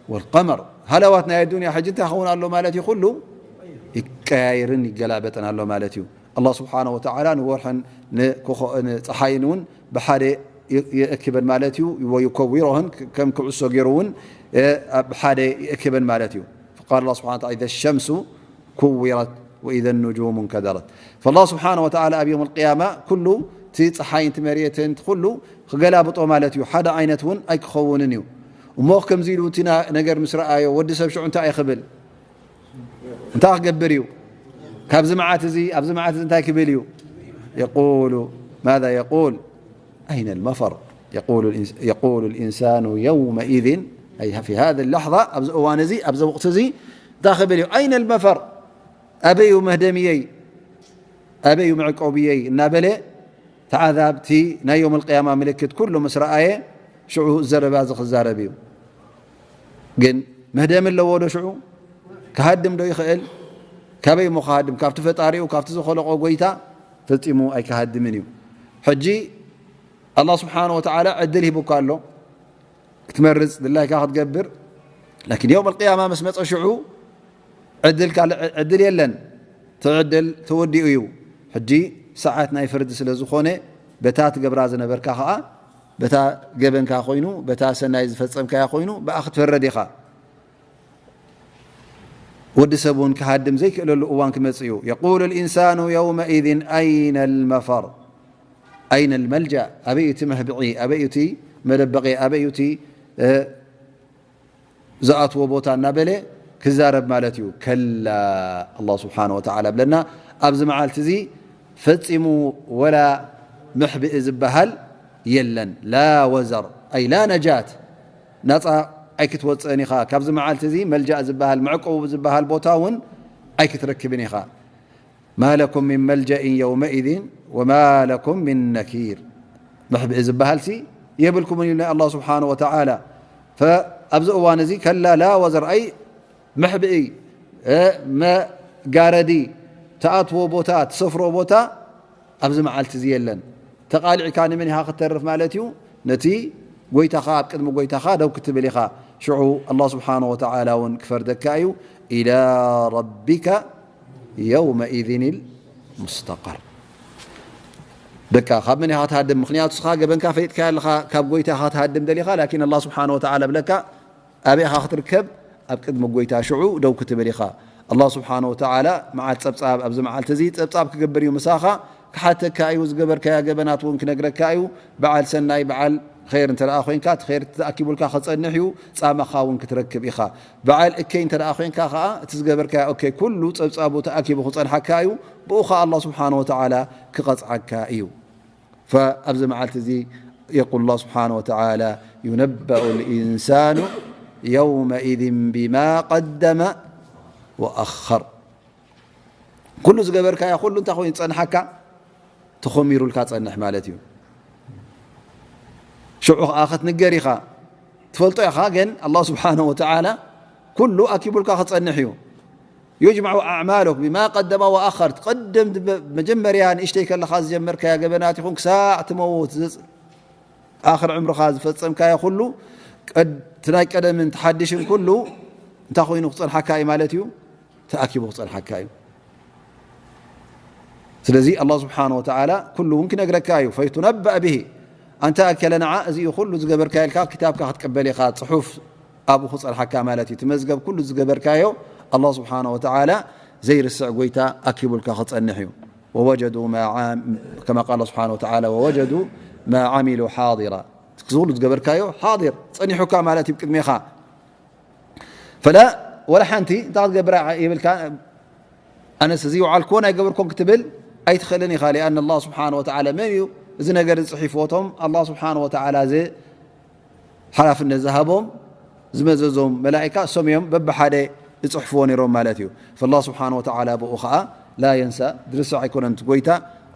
ወልቀመር፣ ሃለዋት ናይ ኣዱንያ ሕጂ እንታይ ክኸውን ኣሎ ማለት እዩ? ኩሉ ይቀያየርን ይገላበጥን ኣሎ ማለት እዩ። ኣላህ ስብሓነ ወተዓላ ንወርሕን ንኮኸ-፣ ንፀሓይን እውን ብሓደ ይ-፣ ይእክበን ማለት እዩ። ወዩከዊሮህን ከም ኩዕሶ ገይሩ እውን፣ እ፣ ኣብ ሓደ ይእክበን ማለት እዩ። ፈቃል ኣላህ ስብሓነ ወተዓላ ኢዘ ሸምሱ ኩዊረት ወኢዘ ኑጁሙ እንከደረት። ፈላህ ስብሓነ ወተዓላ ኣብ የውም ልቅያማ ኩሉ እቲ ፀሓይን እቲ መሬትን እቲ ኩሉ ክገላብጦ ማለት እዩ። ሓደ ዓይነት እውን ኣይክኸውንን እዩ። እሞ ከምዚ ኢሉ እቲ ና-፣ ነገር ምስ ረኣዮ ወዲ ሰብ ሽዑ እንታይ እዩ ክብል? እንታይ ክገብር እዩ? ካብዚ መዓት እዚ፣ ኣብዚ መዓት እዚ እንታይ ክብል እዩ? የቁሉ፣ ማዛ የቁል? ኣይነ ልመፈር? የቁሉ ልኢንስ-፣ የቁሉ ልኢንሳኑ የውመኢዝን፣ ኣይ ፊ ሃዚ ላሕዛ፣ ኣብዚ እዋን እዚ፣ ኣብዚ ወቅቲ እዚ እንታይ ክብል እዩ? ኣይነ ልመፈር? ኣበይ እዩ መህደምየይ? ኣበይ እዩ መዕቆብየይ? እናበለ፣ ተዓዛብቲ ናይ የውም ልቅያማ ምልክት ኩሉ ምስ ረኣየ፣ ሽዑ ዘረባ እዚ ክዛረብ እዩ። ግን መህደሚ ኣለዎ ዶ ሽዑ? ክሃድም ዶ ይኽእል? ካበይ እሞ ክሃድም? ካብቲ ፈጣሪኡ፣ ካብቲ ዝኸለቆ ጎይታ ፈጺሙ ኣይክሃድምን እዩ። ሕጂ ኣላህ ስብሓነ ወተዓላ ዕድል ሂቡካ ኣሎ፣ ክትመርጽ ድላይካ ክትገብር። ላኪን የውም ኣልቅያማ ምስ መጸ ሽዑ ዕድል ካልእ ዕድል የለን። እቲ ዕድል ተወዲኡ እዩ። ሕጂ ሰዓት ናይ ፍርዲ ስለ ዝኾነ፣ በታ ትገብራ ዝነበርካ ኸኣ፣ በታ ገበንካ ኮይኑ፣ በታ ሰናይ ዝፈጸምካያ ኮይኑ፣ ብኣ ክትፈረድ ኢኻ። ወዲ ሰብ እውን ክሃድም ዘይክእለሉ እዋን ክመጽእ እዩ። የቁሉ ልኢንሳኑ የውመኢዝን ኣይነ ልመፈር፣ ኣይነ ልመልጃእ፣ ኣበይ እዩ እቲ መህብዒ፣ ኣበይ እዩ እቲ መደበቒ፣ ኣበይ እዩ እቲ፣ እ፣ ዝኣትዎ ቦታ እናበለ ክዛረብ ማለት እዩ። ከላ፣ ኣላህ ስብሓነ ወተዓላ ብለና፣ ኣብዚ መዓልቲ እዚ ፈጺሙ ወላ መሕብኢ ዝበሃል የለን። ላ ወዘር፣ ኣይ ላ ነጃት፣ ናጻ ኣይክትወፅእን ኢኻ። ካብዚ መዓልቲ እዚ መልጃእ ዝበሃል፣ መዕቆቡ ዝበሃል ቦታ እውን ኣይክትረክብን ኢኻ። ማ ለኩም ምን መልጀእን የውመኢዝን ወማ ለኩም ምን ነኪር። መሕብኢ ዝበሃልሲ የብልኩምን ኢሉ ናይ ኣላህ ስብሓነ ወተዓላ። ፈ-፣ ኣብዚ እዋን እዚ ከላ ላ ወዘር፣ ኣይ መሕብኢ፣ እ፣ መጋረዲ ትኣትዎ ቦታ፣ ትሰፍሮ ቦታ ኣብዚ መዓልቲ እዚ የለን። ተቓሊዕካ ንመን ኢኻ ክትተርፍ ማለት እዩ? ነቲ ጎይታኻ፣ ኣብ ቅድሚ ጎይታኻ ደው ክትብል ኢኻ። ሽዑ ኣላህ ስብሓነ ወተዓላ እውን ክፈርደካ እዩ። ኢላ ረቢካ የውመኢዝን ልሙስተቀር። በቃ ካብ መን ኢኻ ትሃድም? ምኽንያቱ ንስኻ ገበንካ ፈሊጥካዮ ኣለኻ፣ ካብ ጎይታ ኢኻ ትሃድም ደሊኻ። ላኪን ኣላህ ስብሓነ ወተዓላ ብለካ ኣበይ ኢኻ ክትርከብ? ኣብ ቅድሚ ጎይታ ሽዑ ደው ክትብል ኢኻ። ኣላህ ስብሓነ ወተዓላ መዓት ጸብጻብ፣ ኣብዚ መዓልቲ እዚ ጸብጻብ ክገብር እዩ ምሳኻ፣ ክሓተካ እዩ፣ ዝገበርካያ ገበናት እውን ክነግረካ እዩ። በዓል ሰናይ፣ በዓል ኸይር እንተ ደኣ ኮይንካ፣ እቲ ኸይር ተኣኪቡልካ ክጸንሕ እዩ፣ ጻማኻ እውን ክትረክብ ኢኻ። በዓል እከይ እንተ ደኣ ኮይንካ ኸኣ፣ እቲ ዝገበርካዮ እከይ ኩሉ ጸብጻቡ ተኣኪቡ ክጸንሓካ እዩ፣ ብኡ ኸኣ ኣላህ ስብሓነ ወተዓላ ክቐጽዓካ እዩ። ፈኣብዚ መዓልቲ እዚ የቁል ኣላህ ስብሓነ ወተዓላ፣ ዩነበኡ ልኢንሳኑ የውመኢዝን ቢማ ቀደመ ወኣኸር። ኩሉ ዝገበርካዮ ኩሉ እንታይ ኮይኑ ዝጸንሓካ? ተኾሚሩልካ ጸንሕ ማለት እዩ። ሽዑ ኸኣ ክትንገር ኢኻ። ትፈልጦ ኢኻ፣ ግን ኣላህ ስብሓነ ወተዓላ ኩሉ ኣኪቡልካ ክጸንሕ እዩ። ዩጅመዑ ኣዕማሉክ ቢማ ቀደማ ወኣኸር። ቀደም ድበ-፣ መጀመርያ ንእሽተይ ከለኻ ዝጀመርካያ ገበናት ይኹን ክሳዕ ትመውት ዝጽ-፣ ኣኽር ዕምርኻ ዝፈጸምካዮ ኩሉ፣ ቀድ-፣ እቲ ናይ ቀደምን ተሓድሽን ኩሉ እንታይ ኮይኑ ክጸንሓካ እዩ ማለት እዩ? ተኣኪቡ ክጸንሓካ እዩ። ስለዚ ኣላህ ስብሓነ ወተዓላ ኩሉ እውን ክነግረካ እዩ። ፈይቱነበእ ብሂ፣ ኣንታ ኣከለ ንዓ እዚ እዩ ኩሉ ዝገበርካዮ ኢልካ ክታብካ ክትቅበል ኢኻ። ጽሑፍ ኣብኡ ክጸንሓካ ማለት እዩ። እቲ መዝገብ ኩሉ ዝገበርካዮ ኣላህ ስብሓነ ወተዓላ ዘይርስዕ ጎይታ ኣኪቡልካ ክጸንሕ እዩ። ወወጀዱ ማ ዓም-፣ ከማ ቃለ ስብሓነ ወተዓላ፣ ወወጀዱ ማ ዓሚሉ ሓዲራ። እዚ ኩሉ ዝገበርካዮ ሓዲር፣ ጸኒሑካ ማለት እዩ ቅድሜኻ። ፈላ ወላ ሓንቲ እንታይ ክትገብር ይብልካ፣ ኣነስ እዚ ይውዓልክዎን ኣይገበርኮን ክትብል ኣይትኽእልን ኢኻ። ሊኣን ኣላህ ስብሓነ ወተዓላ መን እዩ እዚ ነገር ዝጽሒፍዎ? እቶም ኣላህ ስብሓነ ወተዓላ ዝ-፣ ሓላፍነት ዝሃቦም ዝመዘዞም መላኢካ እሶም እዮም በብሓደ ይጽሕፍዎ ነይሮም ማለት እዩ። ፈላህ ስብሓነ ወተዓላ ብኡ ኸዓ ላ የንሳ፣ ድርሳዕ ኣይኮነን እቲ ጎይታ፣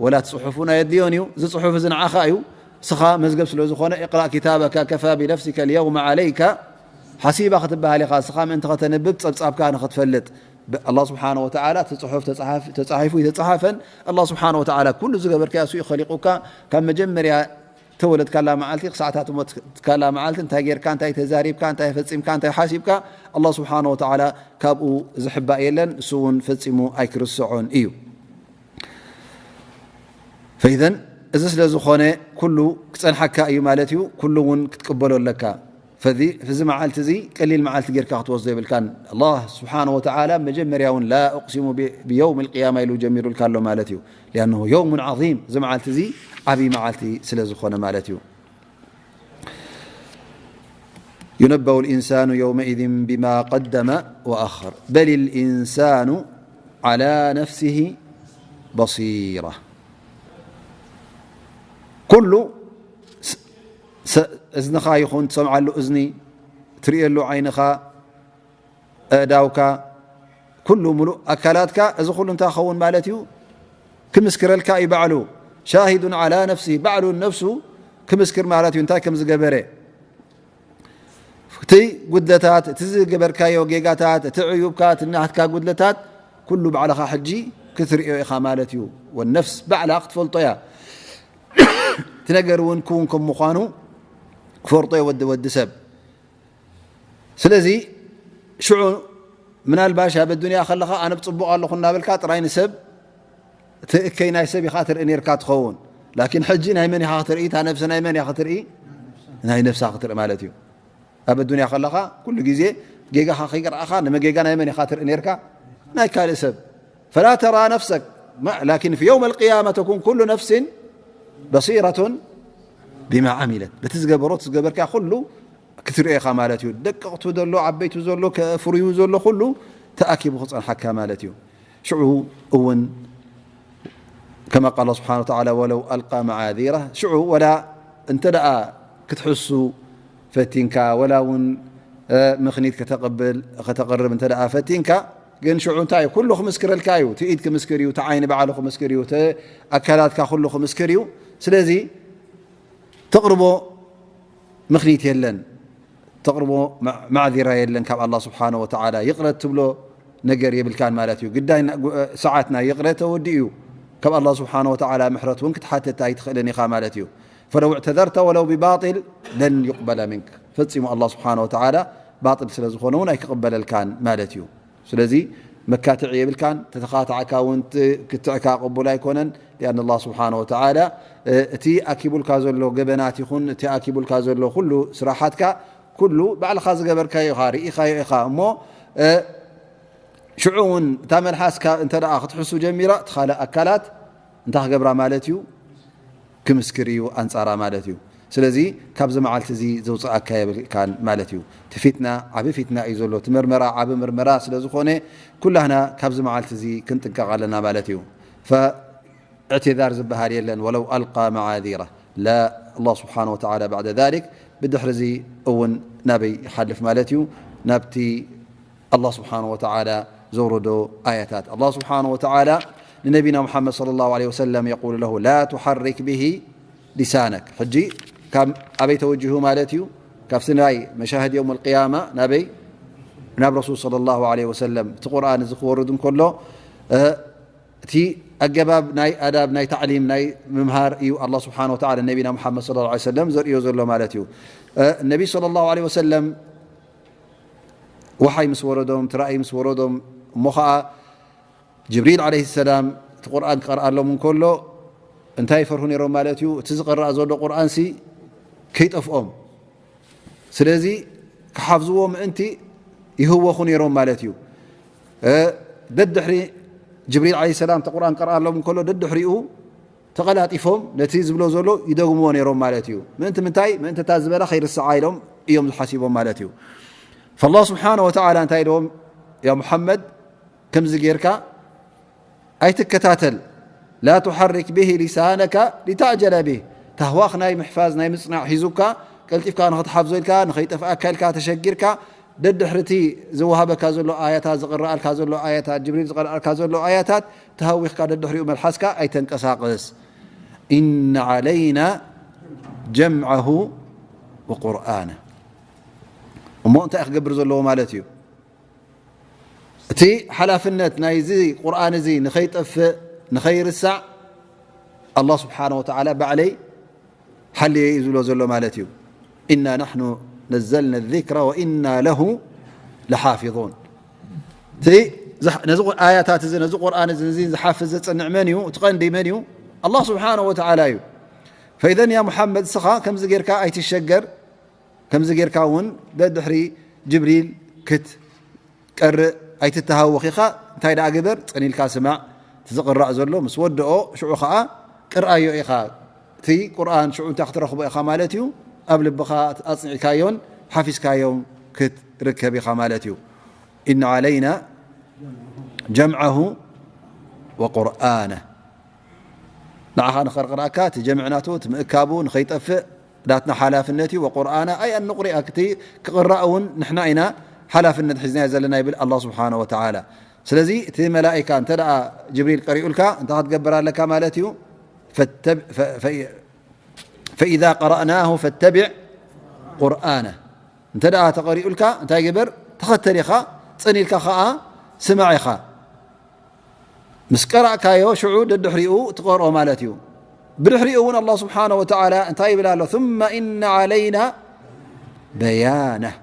ወላ እቲ ጽሑፍ እውን ኣየድልዮን እዩ። እዚ ጽሑፍ እዚ ንዓኻ እዩ፣ እስኻ መዝገብ ስለ ዝኾነ፣ እቅራእ ኪታበካ ከፋ ቢነፍሲከ ልየውመ ዓለይካ ሓሲባ ክትበሃል ኢኻ። እስኻ ምእንቲ ከተንብብ ጸብጻብካ ንኽትፈልጥ፣ ብ-፣ ኣላህ ስብሓነ ወተዓላ እቲ ጽሑፍ ተጻሓፍ-፣ ተጻሒፉ ኣይተጻሓፈን፣ ኣላህ ስብሓነ ወተዓላ ኩሉ ዝገበርካዮ እሱ እዩ ኸሊቁካ። ካብ መጀመርያ ተወለድካላ መዓልቲ ክሳዕ እታ ትሞትካላ መዓልቲ እንታይ ጌርካ፣ እንታይ ተዛሪብካ፣ እንታይ ፈጺምካ፣ እንታይ ሓሲብካ፣ ኣላህ ስብሓነ ወተዓላ ካብኡ ዝሕባእ የለን፣ እሱ እውን ፈጺሙ ኣይክርስዖን እዩ። ፈኢዘን እዚ ስለ ዝኾነ ኩሉ ክጸንሓካ እዩ ማለት እዩ፣ ኩሉ እውን ክትቅበሎ ኣለካ። ፈዚ፣ እዚ መዓልቲ እዚ ቀሊል መዓልቲ ጌርካ ክትወስዶ የብልካን። ኣላህ ስብሓነ ወተዓላ መጀመርያ እውን ላ ኡቅሲሙ ቢ-፣ ብየውም ልቅያማ ኢሉ ጀሚሩልካ ኣሎ ማለት እዩ። ሊኣነሁ የውሙን ዓዚም፣ እዚ መዓልቲ እዚ ዓብዪ መዓልቲ ስለ ዝኾነ ማለት እዩ። ዩነበኡ ልኢንሳኑ የውመኢዝን ቢማ ቀደመ ወኣኸር። በል ልኢንሳኑ ዓላ ነፍሲሂ በሲራ። ኩሉ ስ-፣ ስ-፣ እዝንኻ ይኹን ትሰምዓሉ እዝኒ፣ ትርእየሉ ዓይንኻ፣ ኣእዳውካ፣ ኩሉ ሙሉእ ኣካላትካ፣ እዚ ኩሉ እንታይ ክኸውን ማለት እዩ? ክምስክረልካ እዩ ባዕሉ። ሻሂዱን ዓላ ነፍሲሂ፣ ባዕሉ ነፍሱ ክምስክር ማለት እዩ። እንታይ ከም ዝገበረ፣ እቲ ጉድለታት፣ እቲ ዝገበርካዮ ጌጋታት፣ እቲ ዕዩብካ፣ እቲ ናትካ ጉድለታት፣ ኩሉ ባዕልኻ ሕጂ ክትርእዮ ኢኻ ማለት እዩ። ወነፍስ ባዕላ ክትፈልጦ እያ። እቲ ነገር እውን ክውን ከም ምዃኑ ክፈልጦ እየ ወዲ፣ ወዲ ሰብ። ስለዚ ሽዑ ምናልባሽ ኣብ ኣዱንያ ከለኻ ኣነ ብጽቡቕ ኣለኹ እናበልካ ጥራይ ንሰብ እቲ እከይ ናይ ሰብ ኢኻ ትርኢ ነርካ ትኸውን። ላኪን ሕጂ ናይ መን ኢኻ ክትርኢ? እታ ነብሲ ናይ መን እያ ክትርኢ? ናይ ነብሳ ክትርኢ ማለት እዩ። ኣብ ኣዱንያ ከለኻ ኩሉ ግዜ ጌጋኻ ከይረኣኻ ንመጌጋ ናይ መን ኢኻ ትርኢ ነርካ? ናይ ካልእ ሰብ። ፈላ ተራ ነፍሰክ፣ ማ-፣ ላኪን ፊ የውም ኣልቅያማ ተኩን ኩሉ ነፍሲን በሲረቱን ቢማ ዓሚለት። በቲ ዝገበሮ፣ እቲ ዝገበርካ ኩሉ ክትርእዮ ኢኻ ማለት እዩ። ደቀቕቱ ዘሎ፣ ዓበይቱ ዘሎ፣ ከ-፣ ፍሩዩ ዘሎ ኩሉ ተኣኪቡ ክጸንሓካ ማለት እዩ። ሽዑ እውን ከማ ቃል ስብሓነ ወተዓላ፣ ወለው ኣልቃ መዓዚራ፣ ሽዑ ወላ እንተ ደኣ ክትሕሱ ፈቲንካ፣ ወላ እውን፣ ምኽኒት ከተቕብል፣ ከተቕርብ እንተ ደኣ ፈቲንካ፣ ግን ሽዑ እንታይ እዩ? ኩሉ ክምስክረልካ እዩ። እቲ ኢድ ክምስክር እዩ፣ እቲ ዓይኒ ባዕሉ ክምስክር እዩ፣ እቲ ኣካላትካ ኩሉ ክምስክር እዩ። ስለዚ ተቕርቦ ምኽኒት የለን፣ ተቕርቦ መ-፣ ማዕዚራ የለን ካብ ኣላህ ስብሓነ ወተዓላ። ይቕረ ትብሎ ነገር የብልካን ማለት እዩ። ግዳይ ና-፣ ጉ-፣ ሰዓት ናይ ይቕረ ተወዲኡ እዩ። ካብ ኣላህ ስብሓነ ወተዓላ ምሕረት እውን ክትሓትት ኣይትኽእልን ኢኻ ማለት እዩ። ፈለው እዕተዘርተ ወለው ብባጢል ለን ዩቅበለ ምንክ። ፈጺሙ ኣላህ ስብሓነ ወተዓላ ባጢል ስለ ዝኾነ እውን ኣይክቕበለልካን ማለት እዩ። ስለዚ መካትዒ የብልካን፣ ተተኻትዓካ እውን ት-፣ ክትዕካ ቅቡል ኣይኮነን። ሊኣን ኣላህ ስብሓነ ወተዓላ፣ እ፣ እቲ ኣኪቡልካ ዘሎ ገበናት ይኹን እቲ ኣኪቡልካ ዘሎ ኩሉ ስራሓትካ ኩሉ ባዕልኻ ዝገበርካዮ ኢኻ፣ ርኢኻዮ ኢኻ። እሞ፣ እ፣ ሽዑ እውን እታ መልሓስካ እንተ ደኣ ክትሕሱ ጀሚራ፣ እቲ ካልእ ኣካላት እንታይ ክገብራ ማለት እዩ? ክምስክር እዩ ኣንጻራ ማለት እዩ። ስለዚ ካብዚ መዓልቲ እዚ ዘውጽኣካ የብልካን ማለት እዩ። እቲ ፊትና ዓቢ ፊትና እዩ ዘሎ። እቲ ምርመራ ዓቢ ምርመራ ስለ ዝኾነ፣ ኩላህና ካብዚ መዓልቲ እዚ ክንጥንቀቕ ኣለና ማለት እዩ። ፈ-፣ እዕትዛር ዝበሃል የለን፣ ወለው ኣልቃ መዓዚራ። ላ፣ ኣላህ ስብሓነ ወተዓላ ባዕደ ዛሊክ፣ ብድሕሪ እዚ እውን ናበይ ይሓልፍ ማለት እዩ? ናብቲ ኣላህ ስብሓነ ወተዓላ ዘውረዶ ኣያታት። ኣላህ ስብሓነ ወተዓላ ንነቢና ሙሓመድ ሰለላሁ ዐለይሂ ወሰለም የቁሉ ለሁ፣ ላ ቱሓሪክ ብሂ ሊሳነክ። ሕጂ ካብ ኣበይ ተወጂሁ ማለት እዩ? ካብቲ ናይ መሻህድ የውም ኣልቅያማ ናበይ? ናብ ረሱል ሰለላሁ ዐለይሂ ወሰለም። እቲ ቁርኣን እዚ ክወርድ እንከሎ፣ እ፣ እቲ ኣገባብ ናይ ኣዳብ፣ ናይ ታዕሊም፣ ናይ ምምሃር እዩ። ኣላህ ስብሓነ ወተዓላ ነቢና ሙሓመድ ሰለላሁ ዐለይሂ ወሰለም ዘርእዮ ዘሎ ማለት እዩ። እ፣ ነቢ ሰለላሁ ዐለይሂ ወሰለም ወሓይ ምስ ወረዶም፣ እቲ ራእይ ምስ ወረዶም፣ እሞ ኸዓ ጅብሪል ዓለይሂ ሰላም እቲ ቁርኣን ክቐርኣሎም እንከሎ እንታይ ይፈርሁ ነይሮም ማለት እዩ? እቲ ዝቕራእ ዘሎ ቁርኣንሲ ከይጠፍኦም። ስለዚ ክሓፍዝዎ ምእንቲ ይህወኹ ነይሮም ማለት እዩ። እ፣ ደድሕሪ ጅብሪል ዓለይሂ ሰላም እቲ ቁርኣን ክቐርኣሎም እንከሎ ደድሕሪኡ ተቐላጢፎም ነቲ ዝብሎ ዘሎ ይደግምዎ ነይሮም ማለት እዩ። ምእንቲ ምንታይ? ምእንቲ እታ ዝበላ ከይርስዓ ኢሎም እዮም ዝሓሲቦም ማለት እዩ። ፈላህ ስብሓነ ወተዓላ እንታይ ኢልዎም? ያ ሙሓመድ፣ ከምዚ ጌርካ ኣይትከታተል። ላ ቱሓሪክ ብሂ ሊሳነካ ሊተዕጀለ ብህ። ታህዋኽ ናይ ምሕፋዝ፣ ናይ ምጽናዕ ሒዙካ፣ ቀልጢፍካ ንኽትሓፍዞ ኢልካ፣ ንኸይጠፍኣካ ኢልካ ተሸጊርካ፣ ደድሕርቲ ዝወሃበካ ዘሎ ኣያታት፣ ዝቕረኣልካ ዘሎ ኣያታት፣ ጅብሪል ዝቐረኣልካ ዘሎ ኣያታት፣ ተሃዊኽካ ደድሕሪኡ መልሓስካ ኣይተንቀሳቕስ። ኢነ ዓለይና ጀምዐሁ ወቁርኣነ። እሞ እንታይ ክገብር ዘለዎ ማለት እዩ? እቲ ሓላፍነት ናይዚ ቁርኣን እዚ ንኸይጠፍእ፣ ንኸይርሳዕ፣ ኣላህ ስብሓነ ወተዓላ ባዕለይ ሓልየ እዩ ዝብሎ ዘሎ ማለት እዩ። ኢና ናሕኑ ነዘልና ዚክረ ወኢና ለሁ ለሓፊዙን። እቲ ዝሕ-፣ ነዚ ቁ-፣ ኣያታት እዚ፣ ነዚ ቁርኣን እዚ፣ እዚ ዝሓፍዝ ዘጽንዕ መን እዩ? እቲ ቀንዲ መን እዩ? ኣላህ ስብሓነ ወተዓላ እዩ። ፈኢዘን ያ ሙሓመድ፣ እስኻ ከምዚ ጌርካ ኣይትሸገር፣ ከምዚ ጌርካ እውን ደድሕሪ ጅብሪል ክት ቀርእ ኣይትተሃወኽ ኢኻ። እንታይ ደኣ ግበር? ጸኒልካ ስማዕ። እቲ ዝቕራእ ዘሎ ምስ ወድኦ፣ ሽዑ ኸኣ ቅርኣዮ ኢኻ። እቲ ቁርኣን ሽዑ እንታይ ክትረኽቦ ኢኻ ማለት እዩ? ኣብ ልብኻ ኣጽኒዕካዮን ሓፊዝካዮን ክትርከብ ኢኻ ማለት እዩ። ኢነ ዓለይና ጀምዐሁ ወቁርኣነ። ንዓኻ ንኸርቕራእካ እቲ ጀምዕ ናቱ፣ እቲ ምእካቡ ንኸይጠፍእ ናትና ሓላፍነት እዩ። ወቁርኣና ኣይ ኣን ኑቕሪኣክ፣ እቲ ክቕራእ እውን ንሕና ኢና ሓላፍነት ሒዝናዮ ዘለና ይብል ኣላህ ስብሓነ ወተዓላ። ስለዚ እቲ መላኢካ እንተ ደኣ ጅብሪል ቀሪኡልካ እንታይ ክትገብር ኣለካ ማለት እዩ? ፈተብ-፣ ፈ-፣ ፈ-፣ ፈኢዛ ቀረእናሁ ፈተቢዕ ቁርኣነ። እንተ ደኣ ተቐሪኡልካ እንታይ ግበር? ተኸተል ኢኻ፣ ጽን ኢልካ ኸኣ ስማዕ ኢኻ። ምስ ቀራእካዮ ሽዑ ደድሕሪኡ ትቐርኦ ማለት እዩ። ብድሕሪኡ እውን ኣላህ ስብሓነ ወተዓላ እንታይ ይብል ኣሎ? ثم إن علينا بيانه።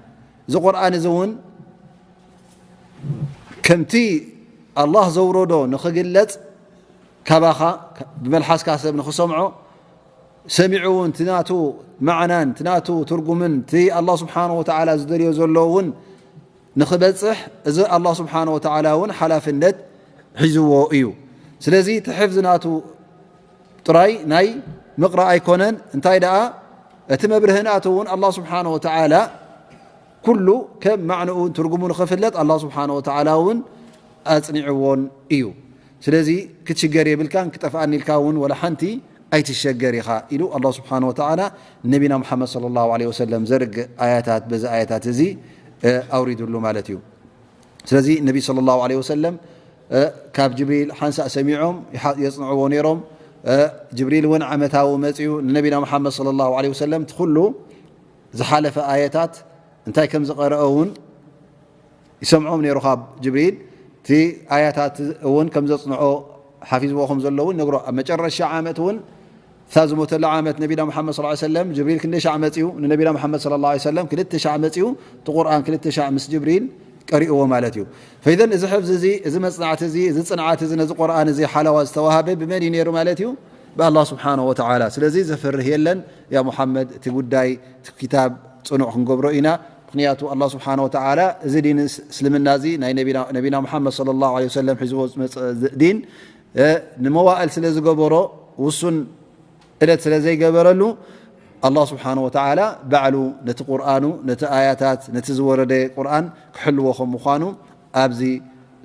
እዚ ቁርኣን እዚ እውን ከምቲ ኣላህ ዘውረዶ ንኽግለጽ ካባኻ ብመልሓስካ ሰብ ንኽሰምዖ ሰሚዑ እውን እቲ ናቱ ማዕናን እቲ ናቱ ትርጉምን እቲ ኣላህ ስብሓነ ወተዓላ ዝደልዮ ዘሎ እውን ንኽበጽሕ እዚ ኣላህ ስብሓነ ወተዓላ እውን ሓላፍነት ሒዝዎ እዩ። ስለዚ እቲ ሕፍዚ ናቱ ጥራይ ናይ ምቕራእ ኣይኮነን፣ እንታይ ደኣ እቲ መብርሂ ናቱ እውን ኣላህ ስብሓነ ወተዓላ ኩሉ ከም ማዕንኡ ትርጉሙ ንኽፍለጥ ኣላህ ስብሓነ ወተዓላ እውን ኣጽኒዕዎን እዩ። ስለዚ ክትሽገር የብልካን፣ ክጠፍኣኒ ኢልካ እውን ወላ ሓንቲ ኣይትሸገር ኢኻ ኢሉ ኣላህ ስብሓነ ወተዓላ ንነቢና ሙሓመድ ሰለላሁ ዐለይሂ ወሰለም ዘርግእ ኣያታት፣ በዚ ኣያታት እዚ ኣውሪድሉ ማለት እዩ። ስለዚ ነቢ ሰለላሁ ዐለይሂ ወሰለም ካብ ጅብሪል ሓንሳእ ሰሚዖም የጽንዕዎ ነይሮም። ጅብሪል እውን ዓመታዊ መፅኡ ንነቢና መሓመድ ሰለላሁ ዐለይሂ ወሰለም እቲ ኩሉ ዝሓለፈ ኣየታት እንታይ ከም ዝቐረአ እውን ይሰምዖም ነይሩ ካብ ጅብሪል። እቲ ኣያታት እውን ከም ዘጽንዖ ሓፊዝዎ ከም ዘሎ እውን ነግሮ። ኣብ መጨረሻ ዓመት እውን እታ ዝሞተላ ዓመት ነቢና መሓመድ ሰለላሁ ዐለይሂ ወሰለም ጅብሪል ክንደይ ሻዕ መጺኡ ንነቢና መሓመድ ሰለላሁ ዐለይሂ ወሰለም ክልተ ሻዕ መጺኡ እቲ ቁርኣን ክልተ ሻዕ ምስ ጅብሪል ቀሪእዎ ማለት እዩ። ፈኢዘን እዚ ሕፍዚ እዚ፣ እዚ መጽናዕቲ እዚ፣ እዚ ጽንዓት እዚ፣ ነዚ ቁርኣን እዚ ሓለዋ ዝተዋሃበ ብመን እዩ ነይሩ ማለት እዩ? ብኣላህ ስብሓነሁ ወተዓላ። ስለዚ ዘፍርህ የለን። ያ ሙሓመድ፣ እቲ ጉዳይ፣ እቲ ክታብ ጽኑዕ ክንገብሮ ኢና። ምኽንያቱ ኣላህ ስብሓነሁ ወተዓላ እዚ ዲን እስ-፣ እስልምና እዚ ናይ ነቢና፣ ነቢና ሙሓመድ ሰለላሁ ዐለይሂ ወሰለም ሒዝዎ ዝመጸ ዝ-፣ ዲን፣ እ፣ ንመዋእል ስለ ዝገበሮ፣ ውሱን ዕለት ስለ ዘይገበረሉ፣ ኣላህ ስብሓነሁ ወተዓላ ባዕሉ ነቲ ቁርኣኑ፣ ነቲ ኣያታት፣ ነቲ ዝወረደ ቁርኣን ክሕልዎ ከም ምዃኑ ኣብዚ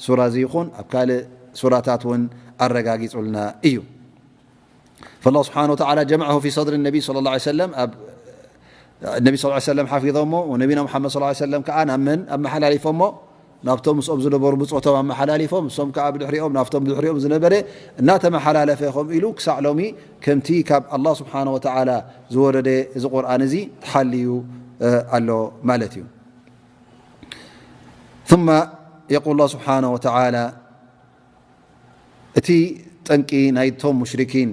ሱራ እዚ ይኹን ኣብ ካልእ ሱራታት እውን ኣረጋጊጹልና እዩ። فالله سبحانه وتعالى جمعه في صدر النبي صلى الله عليه وسلم، ኣብ ነቢ ሰለላሁ ዐለይሂ ወሰለም ሓፊዞሞ፣ ወነቢና ሙሓመድ ሰለላሁ ዐለይሂ ወሰለም ከኣ ናብ መን ኣመሓላሊፎሞ? ናብቶም ምስኦም ዝነበሩ ብጾቶም ኣመሓላሊፎም፣ እሶም ከኣ ብድሕሪኦም፣ ናብቶም ብድሕሪኦም ዝነበረ እናተመሓላለፈ፣ ከምኡ ኢሉ ክሳዕ ሎሚ ከምቲ ካብ ኣላህ ስብሓነ ወተዓላ ዝወረደ እዚ ቁርኣን እዚ ተሓልዩ፣ እ፣ ኣሎ ማለት እዩ። ثم يقول الله سبحانه وتعالى، እቲ ጠንቂ ናይቶም ሙሽሪኪን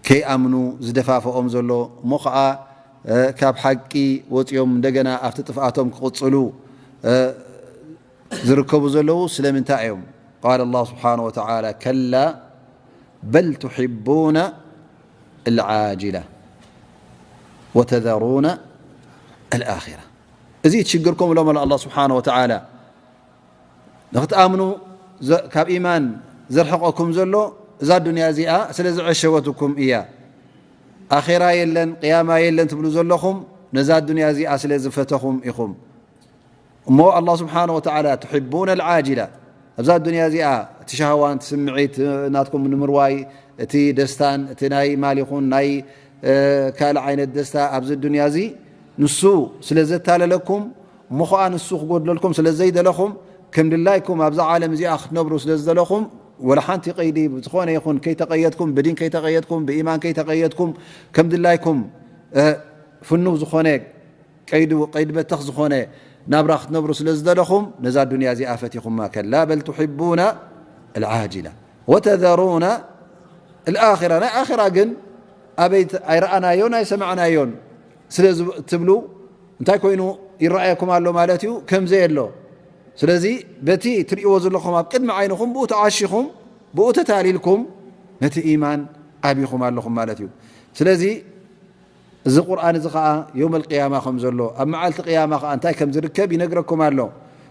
ከይኣምኑ ዝደፋፍኦም ዘሎ፣ እሞ ኸዓ፣ እ፣ ካብ ሓቂ ወፂኦም እንደገና ኣብቲ ጥፍኣቶም ክቕፅሉ፣ እ፣ ዝርከቡ ዘለዉ ስለምንታይ እዮም? قال الله سبحانه وتعالى: كلا بل تحبون العاجلة وتذرون الآخرة. እዚ ትሽግርኩም ኢሎም ኣሎ ኣላህ ስብሓነ ወተዓላ። ንኽትኣምኑ ዘ-፣ ካብ ኢማን ዘርሕቐኩም ዘሎ እዛ ዱንያ እዚኣ ስለ ዝዐሸወትኩም እያ። ኣኼራ የለን፣ ቅያማ የለን ትብሉ ዘለኹም ነዛ ዱንያ እዚኣ ስለ ዝፈተኹም ኢኹም። እሞ ኣላህ ስብሓነ ወተዓላ ትሕቡነ ልዓጅላ፣ ኣብዛ ዱንያ እዚኣ እቲ ሻህዋን እቲ ስምዒት ናትኩም ንምርዋይ፣ እቲ ደስታን እቲ ናይ ማል ይኹን ናይ፣ እ፣ ካልእ ዓይነት ደስታ ኣብዚ ዱንያ እዚ ንሱ ስለ ዘታለለኩም፣ እሞ ኸዓ ንሱ ክጎድለልኩም ስለ ዘይደለኹም፣ ከም ድላይኩም ኣብዛ ዓለም እዚኣ ክትነብሩ ስለ ዝደለኹም፣ ወላ ሓንቲ ቀይዲ ብዝኾነ ይኹን ከይተቀየድኩም፣ ብዲን ከይተቀየድኩም፣ ብኢማን ከይተቀየድኩም፣ ከም ድላይኩም፣ እ፣ ፍኑው ዝኾነ ቀይዲ፣ ቀይዲ በተኽ ዝኾነ ናብራ ክትነብሩ ስለ ዝደለኹም፣ ነዛ ዱንያ እዚኣ ፈቲኹማ። ከላ በል ትሕቡና ልዓጅላ ወተዘሩና ልኣኺራ። ናይ ኣኺራ ግን ኣበይ ት-፣ ኣይረኣናዮን ኣይሰማዕናዮን ስለ ዝብ-፣ ትብሉ፣ እንታይ ኮይኑ ይረኣየኩም ኣሎ ማለት እዩ? ከም ዘየሎ። ስለዚ በቲ ትርእይዎ ዘለኹም ኣብ ቅድሚ ዓይንኹም ብኡ ተዓሺኹም፣ ብኡ ተታሊልኩም፣ ነቲ ኢማን ኣቢኹም ኣለኹም ማለት እዩ። ስለዚ እዚ ቁርኣን እዚ ኸዓ የውመል ቅያማ ከም ዘሎ፣ ኣብ መዓልቲ ቅያማ ኸዓ እንታይ ከም ዝርከብ ይነግረኩም ኣሎ።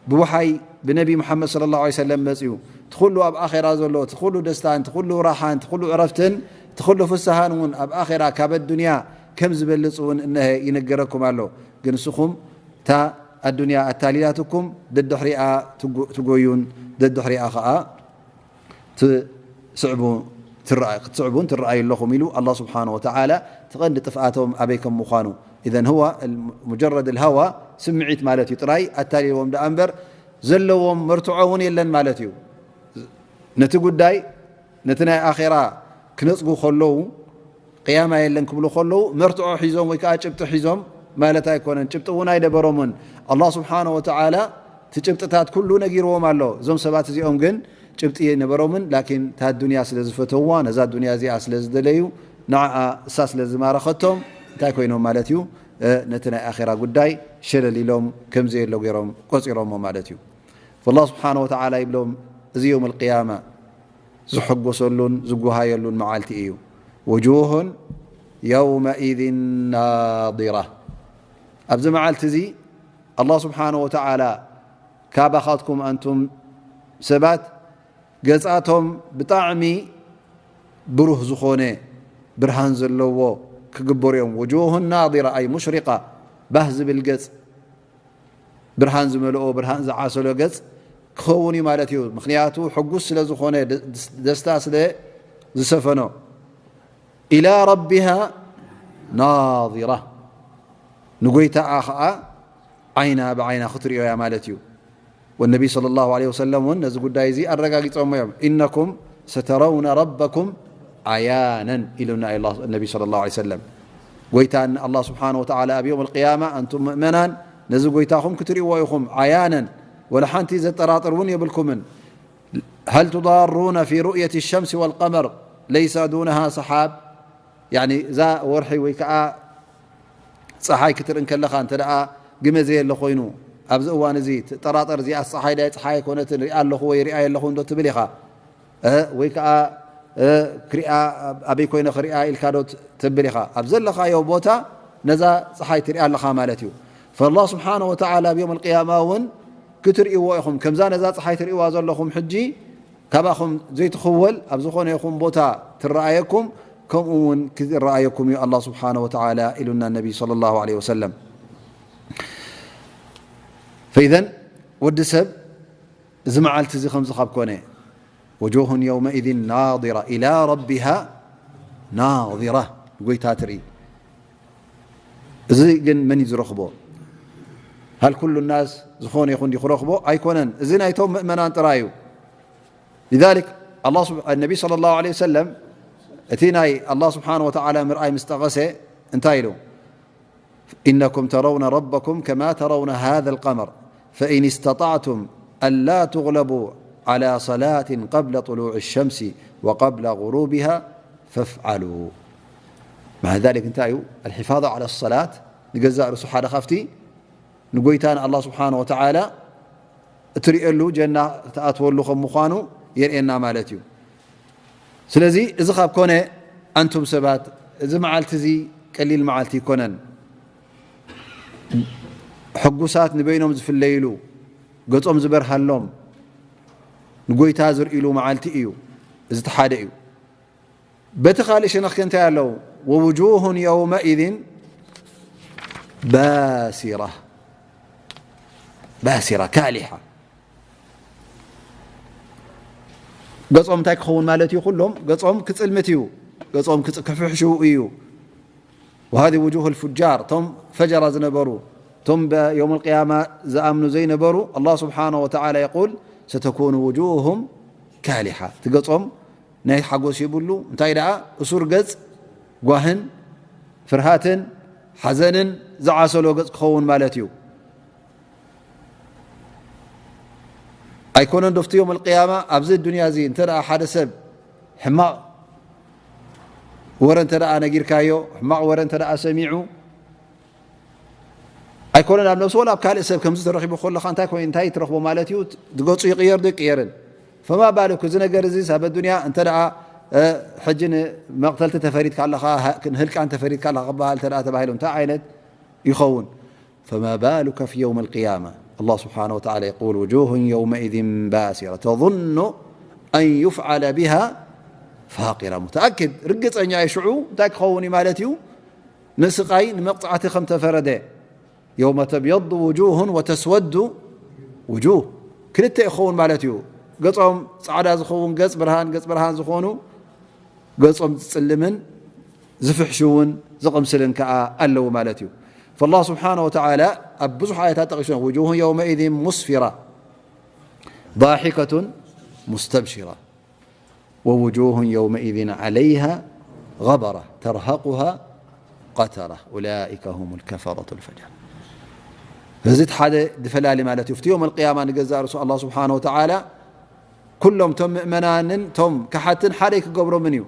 ብወሓይ ብነቢ ሙሓመድ ሰለላሁ ዐለይሂ ወሰለም መጺኡ፣ እቲ ኩሉ ኣብ ኣኼራ ዘሎ፣ እቲ ኩሉ ደስታን፣ እቲ ኩሉ ራሓን፣ እቲ ኩሉ ዕረፍትን፣ እቲ ኩሉ ፍስሃን እውን ኣብ ኣኼራ ካብ ኣዱንያ ከም ዝበልጽ እውን እነሀ ይነገረኩም ኣሎ። ግን ንስኹም እታ ኣዱንያ ኣታሊላትኩም ደድሕሪኣ ትጎ-፣ ትጎዩን ደድሕሪኣ ኸዓ ትስዕቡ ትረኣ-፣ ክትስዕቡን ትረኣዩ ኣለኹም ኢሉ ኣላህ ስብሓነ ወተዓላ እቲ ቀንዲ ጥፍኣቶም ኣበይ ከም ምዃኑ። ኢዘን ህዋ፣ ሙጀረድ ልሃዋ ስምዒት ማለት እዩ ጥራይ ኣታሊልዎም ደኣ እምበር ዘለዎም መርትዖ እውን የለን ማለት እዩ። ነቲ ጉዳይ፣ ነቲ ናይ ኣኼራ ክነጽጉ ከለዉ፣ ቅያማ የለን ክብሉ ከለዉ መርትዖ ሒዞም ወይ ከዓ ጭብጢ ሒዞም ማለት ኣይኮነን። ጭብጢ እውን ኣይነበሮምን። ኣላህ ስብሓነ ወተዓላ እቲ ጭብጥታት ኩሉ ነጊርዎም ኣሎ። እዞም ሰባት እዚኦም ግን ጭብጢ ኣይነበሮምን። ላኪን እታ ዱንያ ስለ ዝፈተውዋ፣ ነዛ ዱንያ እዚኣ ስለ ዝደለዩ፣ ንዓኣ እሳ ስለ ዝማረኸቶም እንታይ ኮይኖም ማለት እዩ? እ፣ ነቲ ናይ ኣኼራ ጉዳይ ሸለል ኢሎም ከም ዘየሎ ገይሮም ቆጺሮሞ ማለት እዩ። ፈላህ ስብሓነ ወተዓላ ይብሎም፣ እዚ የውም ኣልቅያማ ዝሕጎሰሉን ዝጉሃየሉን መዓልቲ እዩ። ውጁሁን የውመኢዝን ናዲራ። ኣብዚ መዓልቲ እዚ ኣላህ ስብሓነ ወተዓላ ካባኻትኩም ኣንቱም ሰባት ገጻቶም ብጣዕሚ ብሩህ ዝኾነ ብርሃን ዘለዎ ክግበሩ እዮም። ውጁሁን ናዲራ ኣይ ሙሽሪቃ፣ ባህ ዝብል ገጽ፣ ብርሃን ዝመልኦ፣ ብርሃን ዝዓሰሎ ገጽ ክኸውን እዩ ማለት እዩ። ምኽንያቱ ሕጉስ ስለ ዝኾነ፣ ደ-፣ ደስታ ስለ ዝሰፈኖ። ኢላ ረቢሃ ናዚራ፣ ንጎይታኣ ኸዓ ዓይና ብዓይና ክትርእዮ እያ ማለት እዩ። ወነቢ ሰለላሁ ዐለይሂ ወሰለም እውን ነዚ ጉዳይ እዚ ኣረጋጊጾሞ እዮም። "ኢነኩም ሰተረውነ ረበኩም ዓያነን" ኢሉና እዩ ኣላ-፣ ነቢ ሰለላሁ ዐለይሂ ወሰለም። ጎይታን ኣላህ ስብሓነ ወተዓላ ኣብ የውም ኣልቅያማ፣ ኣንቱም ምእመናን ነዚ ጎይታኹም ክትርእይዎ ኢኹም፣ ዓያነን፣ ወላ ሓንቲ ዘጠራጥር እውን የብልኩምን። "ሀል ቱዳሩነ ፊ ሩእየት ሸምሲ ወልቀመር ለይሰ ዱነሃ ሰሓብ?" ያኒ እዛ ወርሒ ወይ ከዓ ፀሓይ ክትርኢ እንከለኻ እንተ ደኣ ግመ ዘየለ ኮይኑ፣ ኣብዚ እዋን እዚ ትጠራጠር፣ እዚኣስ ፀሓይ ድያ ፀሓይ ኣይኮነትን፣ ሪኣ ኣለኹ ወይ ሪኣ የለኹ እንዶ ትብል ኢኻ። እ፣ ወይ ከዓ፣ እ፣ ክሪኣ፣ ኣበይ ኮይነ ክሪኣ ኢልካ ዶ ት-፣ ትብል ኢኻ። ኣብ ዘለኻዮ ቦታ ነዛ ፀሓይ ትሪኣ ኣለኻ ማለት እዩ። ፈላህ ስብሓነ ወተዓላ ኣብ የውም ኣልቅያማ እውን ክትርእይዎ ኢኹም። ከምዛ ነዛ ፀሓይ ትርእይዋ ዘለኹም ሕጂ ካባኹም ዘይትኽወል ኣብ ዝኾነ ይኹን ቦታ ትረኣየኩም፣ ከምኡ እውን ክረኣየኩም እዩ ኣላህ ስብሓነ ወተዓላ ኢሉና ነቢ ሰለላሁ ዐለይሂ ወሰለም። ፈኢዘን ወዲ ሰብ እዚ መዓልቲ እዚ ከምዚ ካብ ኮነ፣ "ወጁሁን የውመኢዝን ናዲራ ኢላ ረቢሃ ናዲራ" ንጎይታ ትርኢ። እዚ ግን መን እዩ ዝረኽቦ? ሃል ኩሉ ናስ ዝኾነ ይኹን ድዩ ክረኽቦ? ኣይኮነን። እዚ ናይቶም ምእመናን ጥራይ እዩ። لذلك ኣላህ ስብ-፣ ነቢ ሰለላሁ ዐለይሂ ወሰለም እቲ ናይ ኣላህ ስብሓነ ወተዓላ ምርኣይ ምስ ጠቐሰ እንታይ ኢሉ? "ኢነኩም ተረውነ ረበኩም ከማ ተረውነ ሃዘል ቀመር ፈኢን እስተጣዕቱም ኣላ ትግለቡ ዐላ ሰላትን ቀብለ ጥሉዕ ሸምሲ ወቀብለ ጉሩቢሃ ፈፍዐሉ." ማዓ ዛሊክ እንታይ እዩ? ኣልሒፋظ ዐላ ሰላት ንገዛእ ርእሱ ሓደ ካብቲ ንጎይታ ንኣላህ ስብሓነ ወተዓላ እትርእየሉ ጀና ክትኣትወሉ ከም ምዃኑ የርእየና ማለት እዩ። ስለዚ እዚ ካብ ኮነ፣ ኣንቱም ሰባት፣ እዚ መዓልቲ እዚ ቀሊል መዓልቲ ኣይኮነን። ሕጉሳት ንበይኖም ዝፍለይሉ፣ ገጾም ዝበርሃሎም፣ ንጎይታ ዝርእይሉ መዓልቲ እዩ። እዚ እቲ ሓደ እዩ። በቲ ካልእ ሸነኽ ከ እንታይ ኣለዉ? "ወውጁሁን የውመኢዝን ባሲራ፣ ባሲራ፣ ካሊሓ።" ገጾም እንታይ ክኸውን ማለት እዩ? ኩሎም ገጾም ክጽልምት እዩ። ገጾም ክጽ-፣ ክፍሕሽው እዩ። "ወሃዚ ውጁህ ልፉጃር"፣ እቶም ፈጀራ ዝነበሩ፣ እቶም ብየውም ልቅያማ ዝኣምኑ ዘይነበሩ፣ ኣላህ ስብሓነ ወተዓላ የቁል፣ "ሰተኩኑ ውጁሁም ካሊሓ"፣ እቲ ገጾም ናይ ሓጎስ ይብሉ። እንታይ ደኣ? እሱር ገጽ፣ ጓህን ፍርሃትን ሓዘንን ዝዓሰሎ ገጽ ክኸውን ማለት እዩ። ኣይኮነን ዶፍቲ ዮም ኣልቅያማ ኣብዚ ዱንያ እዚ እንተ ደኣ ሓደ ሰብ ሕማቕ ወረ እንተ ደኣ ነጊርካዮ፣ ሕማቕ ወረ እንተ ደኣ ሰሚዑ፣ ኣይኮነን ኣብ ነብሱ ወላ ኣብ ካልእ ሰብ ከምዚ ተረኺቡ ከለኻ እንታይ ኮይኑ፣ እንታይ ትረኽቦ ማለት እዩ? ገጹ ይቕየር ዶ ይቅየርን? ፈማ ባልክ እዚ ነገር እዚ ኣብ ኣዱንያ እንተ ደኣ፣ እ፣ ሕጂ ንመቕተልቲ ተፈሪድካ ኣለኻ፣ ህ-፣ ንህልቃን ተፈሪድካ ኣለኻ ክበሃል እንተ ደኣ ተባሂሉ እንታይ ዓይነት ይኸውን? ፈማ ባሉከ ፊ የውም ኣልቅያማ። ኣላህ ስብሓነሁ ወተዓላ የቁል፣ ውጁሁን የውመኢዝን ባሲራ፣ ተظኑ ኣን ዩፍዓለ ቢሃ ፋቂራ። ሙተኣክድ፣ ርግጸኛ እዩ፣ ሽዑ እንታይ ክኸውን እዩ ማለት እዩ? ንስቓይ፣ ንመቕጻዕቲ ከም ተፈረደ። የውመ ተብየዱ ውጁሁን ወተስወዱ ውጁህ፣ ክልተ ይኸውን ማለት እዩ። ገጾም ጻዕዳ ዝኸውን ገጽ ብርሃን፣ ገጽ ብርሃን ዝኾኑ፣ ገጾም ዝጽልምን ዝፍሕሽውን ዝቕምስልን ከኣ ኣለዉ ማለት እዩ። ፈላህ ስብሓነ ወተዓላ ኣብ ብዙሕ ኣያታት ጠቒሱ፣ ውጁሁን የውመኢዝን ሙስፊራ ዳሒከቱን ሙስተብሽራ ወውጁሁን የውመኢዝን ዓለይሃ ገበራ ተርሃቁሃ ቀተራ ኡላኢከ ሁሙል ከፈረቱል ፈጀራ። እዚ እቲ ሓደ ድፈላለ ማለት እዩ። ኣብቲ የውመል ቅያማ ንገዛእ ርእሱ ኣላህ ስብሓነ ወተዓላ ኩሎም ቶም ምእመናንን ቶም ከሓትን ሓደ ክገብሮምን እዩ።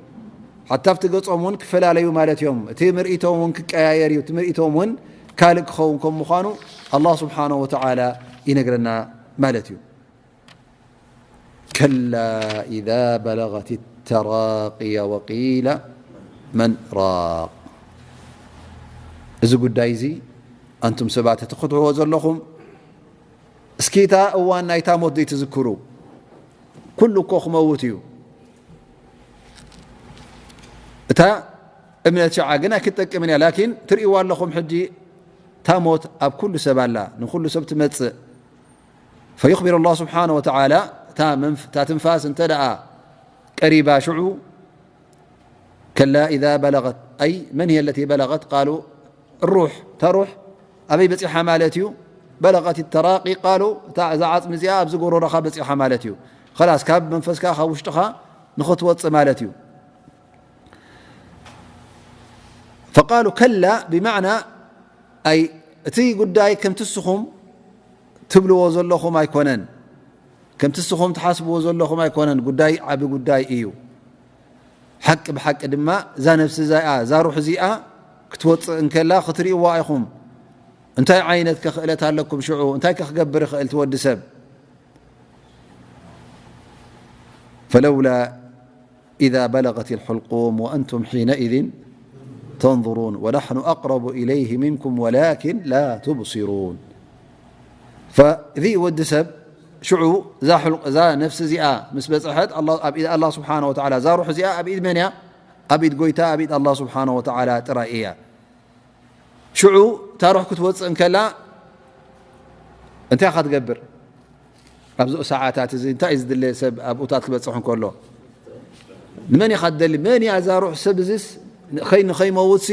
ሓታ ኣብቲ ገጾም እውን ክፈላለዩ ማለት እዮም። እቲ ምርኢቶም እውን ክቀያየር እዩ። እቲ ምርኢቶም እውን ካልእ ክኸውን ከም ምዃኑ ኣላህ ስብሓነሁ ወተዓላ ይነግረና ማለት እዩ። ከላ ኢዛ በለገት ተራቂ ወቂለ መን ራቅ። እዚ ጉዳይ እዚ ኣንቱም ሰባት እቲ ክትሕዎ ዘለኹም፣ እስኪ እታ እዋን ናይታ ሞት ዘይትዝክሩ? ኩሉ እኮ ክመውት እዩ። እታ እምነት ሽዓ ግን ኣይክትጠቅምን እያ። ላኪን ትርእይዋ ኣለኹም ሕጂ እታ ሞት ኣብ ኩሉ ሰብ ኣላ፣ ንኩሉ ሰብ ትመጽእ። ፈዩኽቢር ኣላህ ስብሓነ ወተዓላ እታ መንፍ-፣ እታ ትንፋስ እንተ ደኣ ቀሪባ ሽዑ፣ ከላ ኢዛ በለገት፣ ኣይ መን ህየ ለቲ በለገት? ቃሉ ሩሕ፣ እታ ሩሕ ኣበይ በጺሓ ማለት እዩ? በለቀት ተራቂ ቃሉ፣ እታ፣ እዛ ዓጽሚ እዚኣ ኣብዚ ጎሮሮኻ በጺሓ ማለት እዩ። ኸላስ ካብ መንፈስካ ካብ ውሽጥኻ ንኽትወጽእ ማለት እዩ። ፈቃሉ ከላ ብማዕና ኣይ እቲ ጉዳይ ከምቲ ንስኹም ትብልዎ ዘለኹም ኣይኮነን፣ ከምቲ ንስኹም ትሓስብዎ ዘለኹም ኣይኮነን። ጉዳይ ዓቢ ጉዳይ እዩ። ሓቂ ብሓቂ ድማ እዛ ነፍሲ እዚኣ፣ እዛ ሩሕ እዚኣ ክትወፅእ እንከላ ክትርእይዋ ኢኹም። እንታይ ዓይነት ከ ክእለት ኣለኩም ሽዑ? እንታይ ከ ክገብር ይኽእል እቲ ወዲ ሰብ? ፈለውላ إذا بلغت الحلقوم وأنتم حينئذ تنظرون ونحن أقرب إليه منكم ولكن لا تبصرون. እዚ ወዲ ሰብ ሽዑ እዛ ሕልቁ፣ እዛ ነፍሲ እዚኣ ምስ በጽሐት፣ ኣላ-፣ ኣብ ኢድ ኣላህ ስብሓነ ወተዓላ፣ እዛ ሩሕ እዚኣ ኣብ ኢድ መን እያ? ኣብ ኢድ ጎይታ፣ ኣብ ኢድ ኣላህ ስብሓነ ወተዓላ ጥራይ እያ። ሽዑ እታ ሩሕ ክትወጽእ እንከላ እንታይ ኢኻ ትገብር? ኣብዚ ሰዓታት እዚ እንታይ እዩ ዝድለ ሰብ ኣብኡታት ክበጽሕ እንከሎ? ንመን ኢኻ ትደሊ? መን እያ እዛ ሩሕ ሰብ እዚስ ንኸይ-፣ ንኸይመውትሲ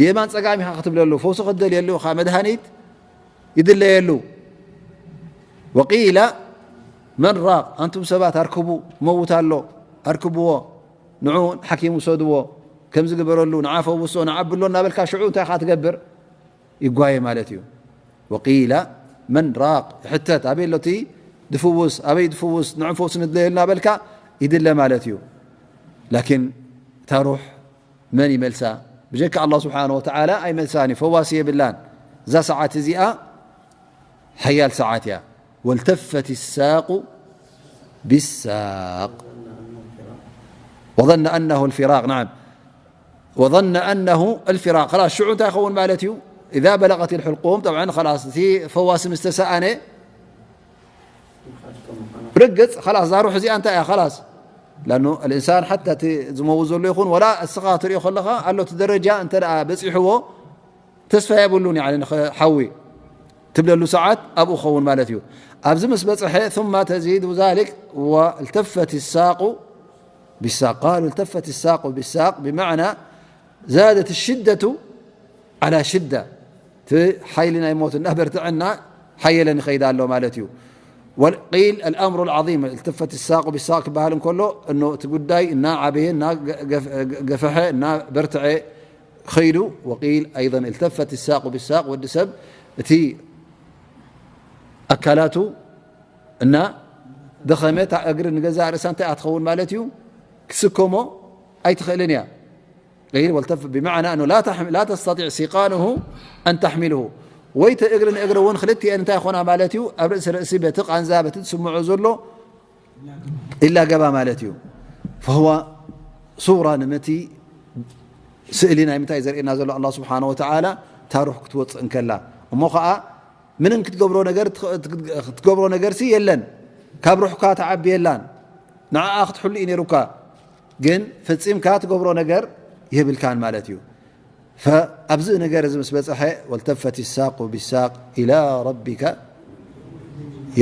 የማን ጸጋም ኢኻ ክትብለሉ፣ ፈውሲ ክትደልየሉ ኢኻ፣ መድሃኒት ይድለየሉ። ወቂለ መን ራቕ፣ ኣንቱም ሰባት ኣርክቡ፣ መውት ኣሎ፣ ኣርክብዎ፣ ንዑ ሓኪም ውሰድዎ፣ ከምዚ ግበረሉ፣ ንዓ ፈውሶ፣ ንዓ ኣብሎ እናበልካ ሽዑ እንታይ ኢኻ ትገብር? ይጓየ ማለት እዩ። ወቂለ መን ራቕ፣ ይሕተት፣ ኣበይ ኣሎ እቲ ድፍውስ፣ ኣበይ ድፍውስ፣ ንዑ ፈውሲ ንድለየሉ እናበልካ ይድለ ማለት እዩ። ላኪን እታ ሩሕ መን ይመልሳ? ብጀካ ኣላህ ስብሓነ ወተዓላ ኣይመልሳን እዩ፣ ፈዋሲ የብላን። እዛ ሰዓት እዚኣ ሓያል ሰዓት እያ። والتفت الساق بالساق وظن أنه الفراق. نعم، وظن أنه الفراق. خلاص ሽዑ እንታይ ይኸውን ማለት እዩ? إذا بلغت الحلقوم، طبعا خلاص እቲ ፈዋሲ ምስ ተሰኣነ ርግጽ፣ خلاص እዛ ሩሕ እዚኣ እንታይ እያ? خلاص لأنه الإنسان حتى እቲ ዝመውት ዘሎ ይኹን ወላ እስኻ ትሪኦ ከለኻ ኣሎ እቲ ደረጃ እንተ ደኣ በጺሕዎ ተስፋ የብሉን፣ ያኒ ንኸ-፣ ሓዊ ትብለሉ ሰዓት ኣብኡ ክኸውን ማለት እዩ። ኣብዚ ምስ በጽሐ ثم تزيد ذلك والتفت الساق بالساق. قالوا التفت الساق بالساق بمعنى زادت الشدة على شدة. እቲ ሓይሊ ናይ ሞት እናበርትዐ እና ሓየለ ንኸይድ ኣሎ ማለት እዩ። وقيل الأمر العظيم، التفت الساق بالساق ክበሃል እንከሎ እኖ እቲ ጉዳይ እናዓበየ፣ እናገፍ-፣ ገፈሐ፣ እናበርትዐ ኸይዱ። وقيل أيضا التفت الساق بالساق، ወዲ ሰብ እቲ ኣካላቱ እና ደኸመ፣ እታ እግሪ ንገዛእ ርእሳ እንታይ እያ ትኸውን ማለት እዩ? ክትስከሞ ኣይትኽእልን እያ። قيل والتف-، بمعنى أنه لا تحم-، لا تستطيع سيقانه أن تحمله። ወይ እቲ እግሪ ንእግሪ እውን ክልቲኤን እንታይ ይኾና ማለት እዩ? ኣብ ርእሲ ርእሲ በቲ ቃንዛ፣ በቲ ዝስምዖ ዘሎ ይላገባ ማለት እዩ። فهو صورة ንምቲ ስእሊ ናይ ምንታይ ዘርእየና ዘሎ ኣላህ ስብሓነ ወተዓላ? እታ ሩሕ ክትወፅእ እንከላ። እሞ ኸዓ ምንም ክትገብሮ ነገር፣ ክትገብሮ ነገርሲ የለን። ካብ ሩሕካ ትዓቢ የላን። ንዓኣ ክትሕሉ እዩ ነይሩካ። ግን ፈጺምካ ትገብሮ ነገር የብልካን ማለት እዩ። ፈ-፣ ኣብዚ ነገር እዚ ምስ በጽሐ፣ والتفت الساق بالساق إلى ربك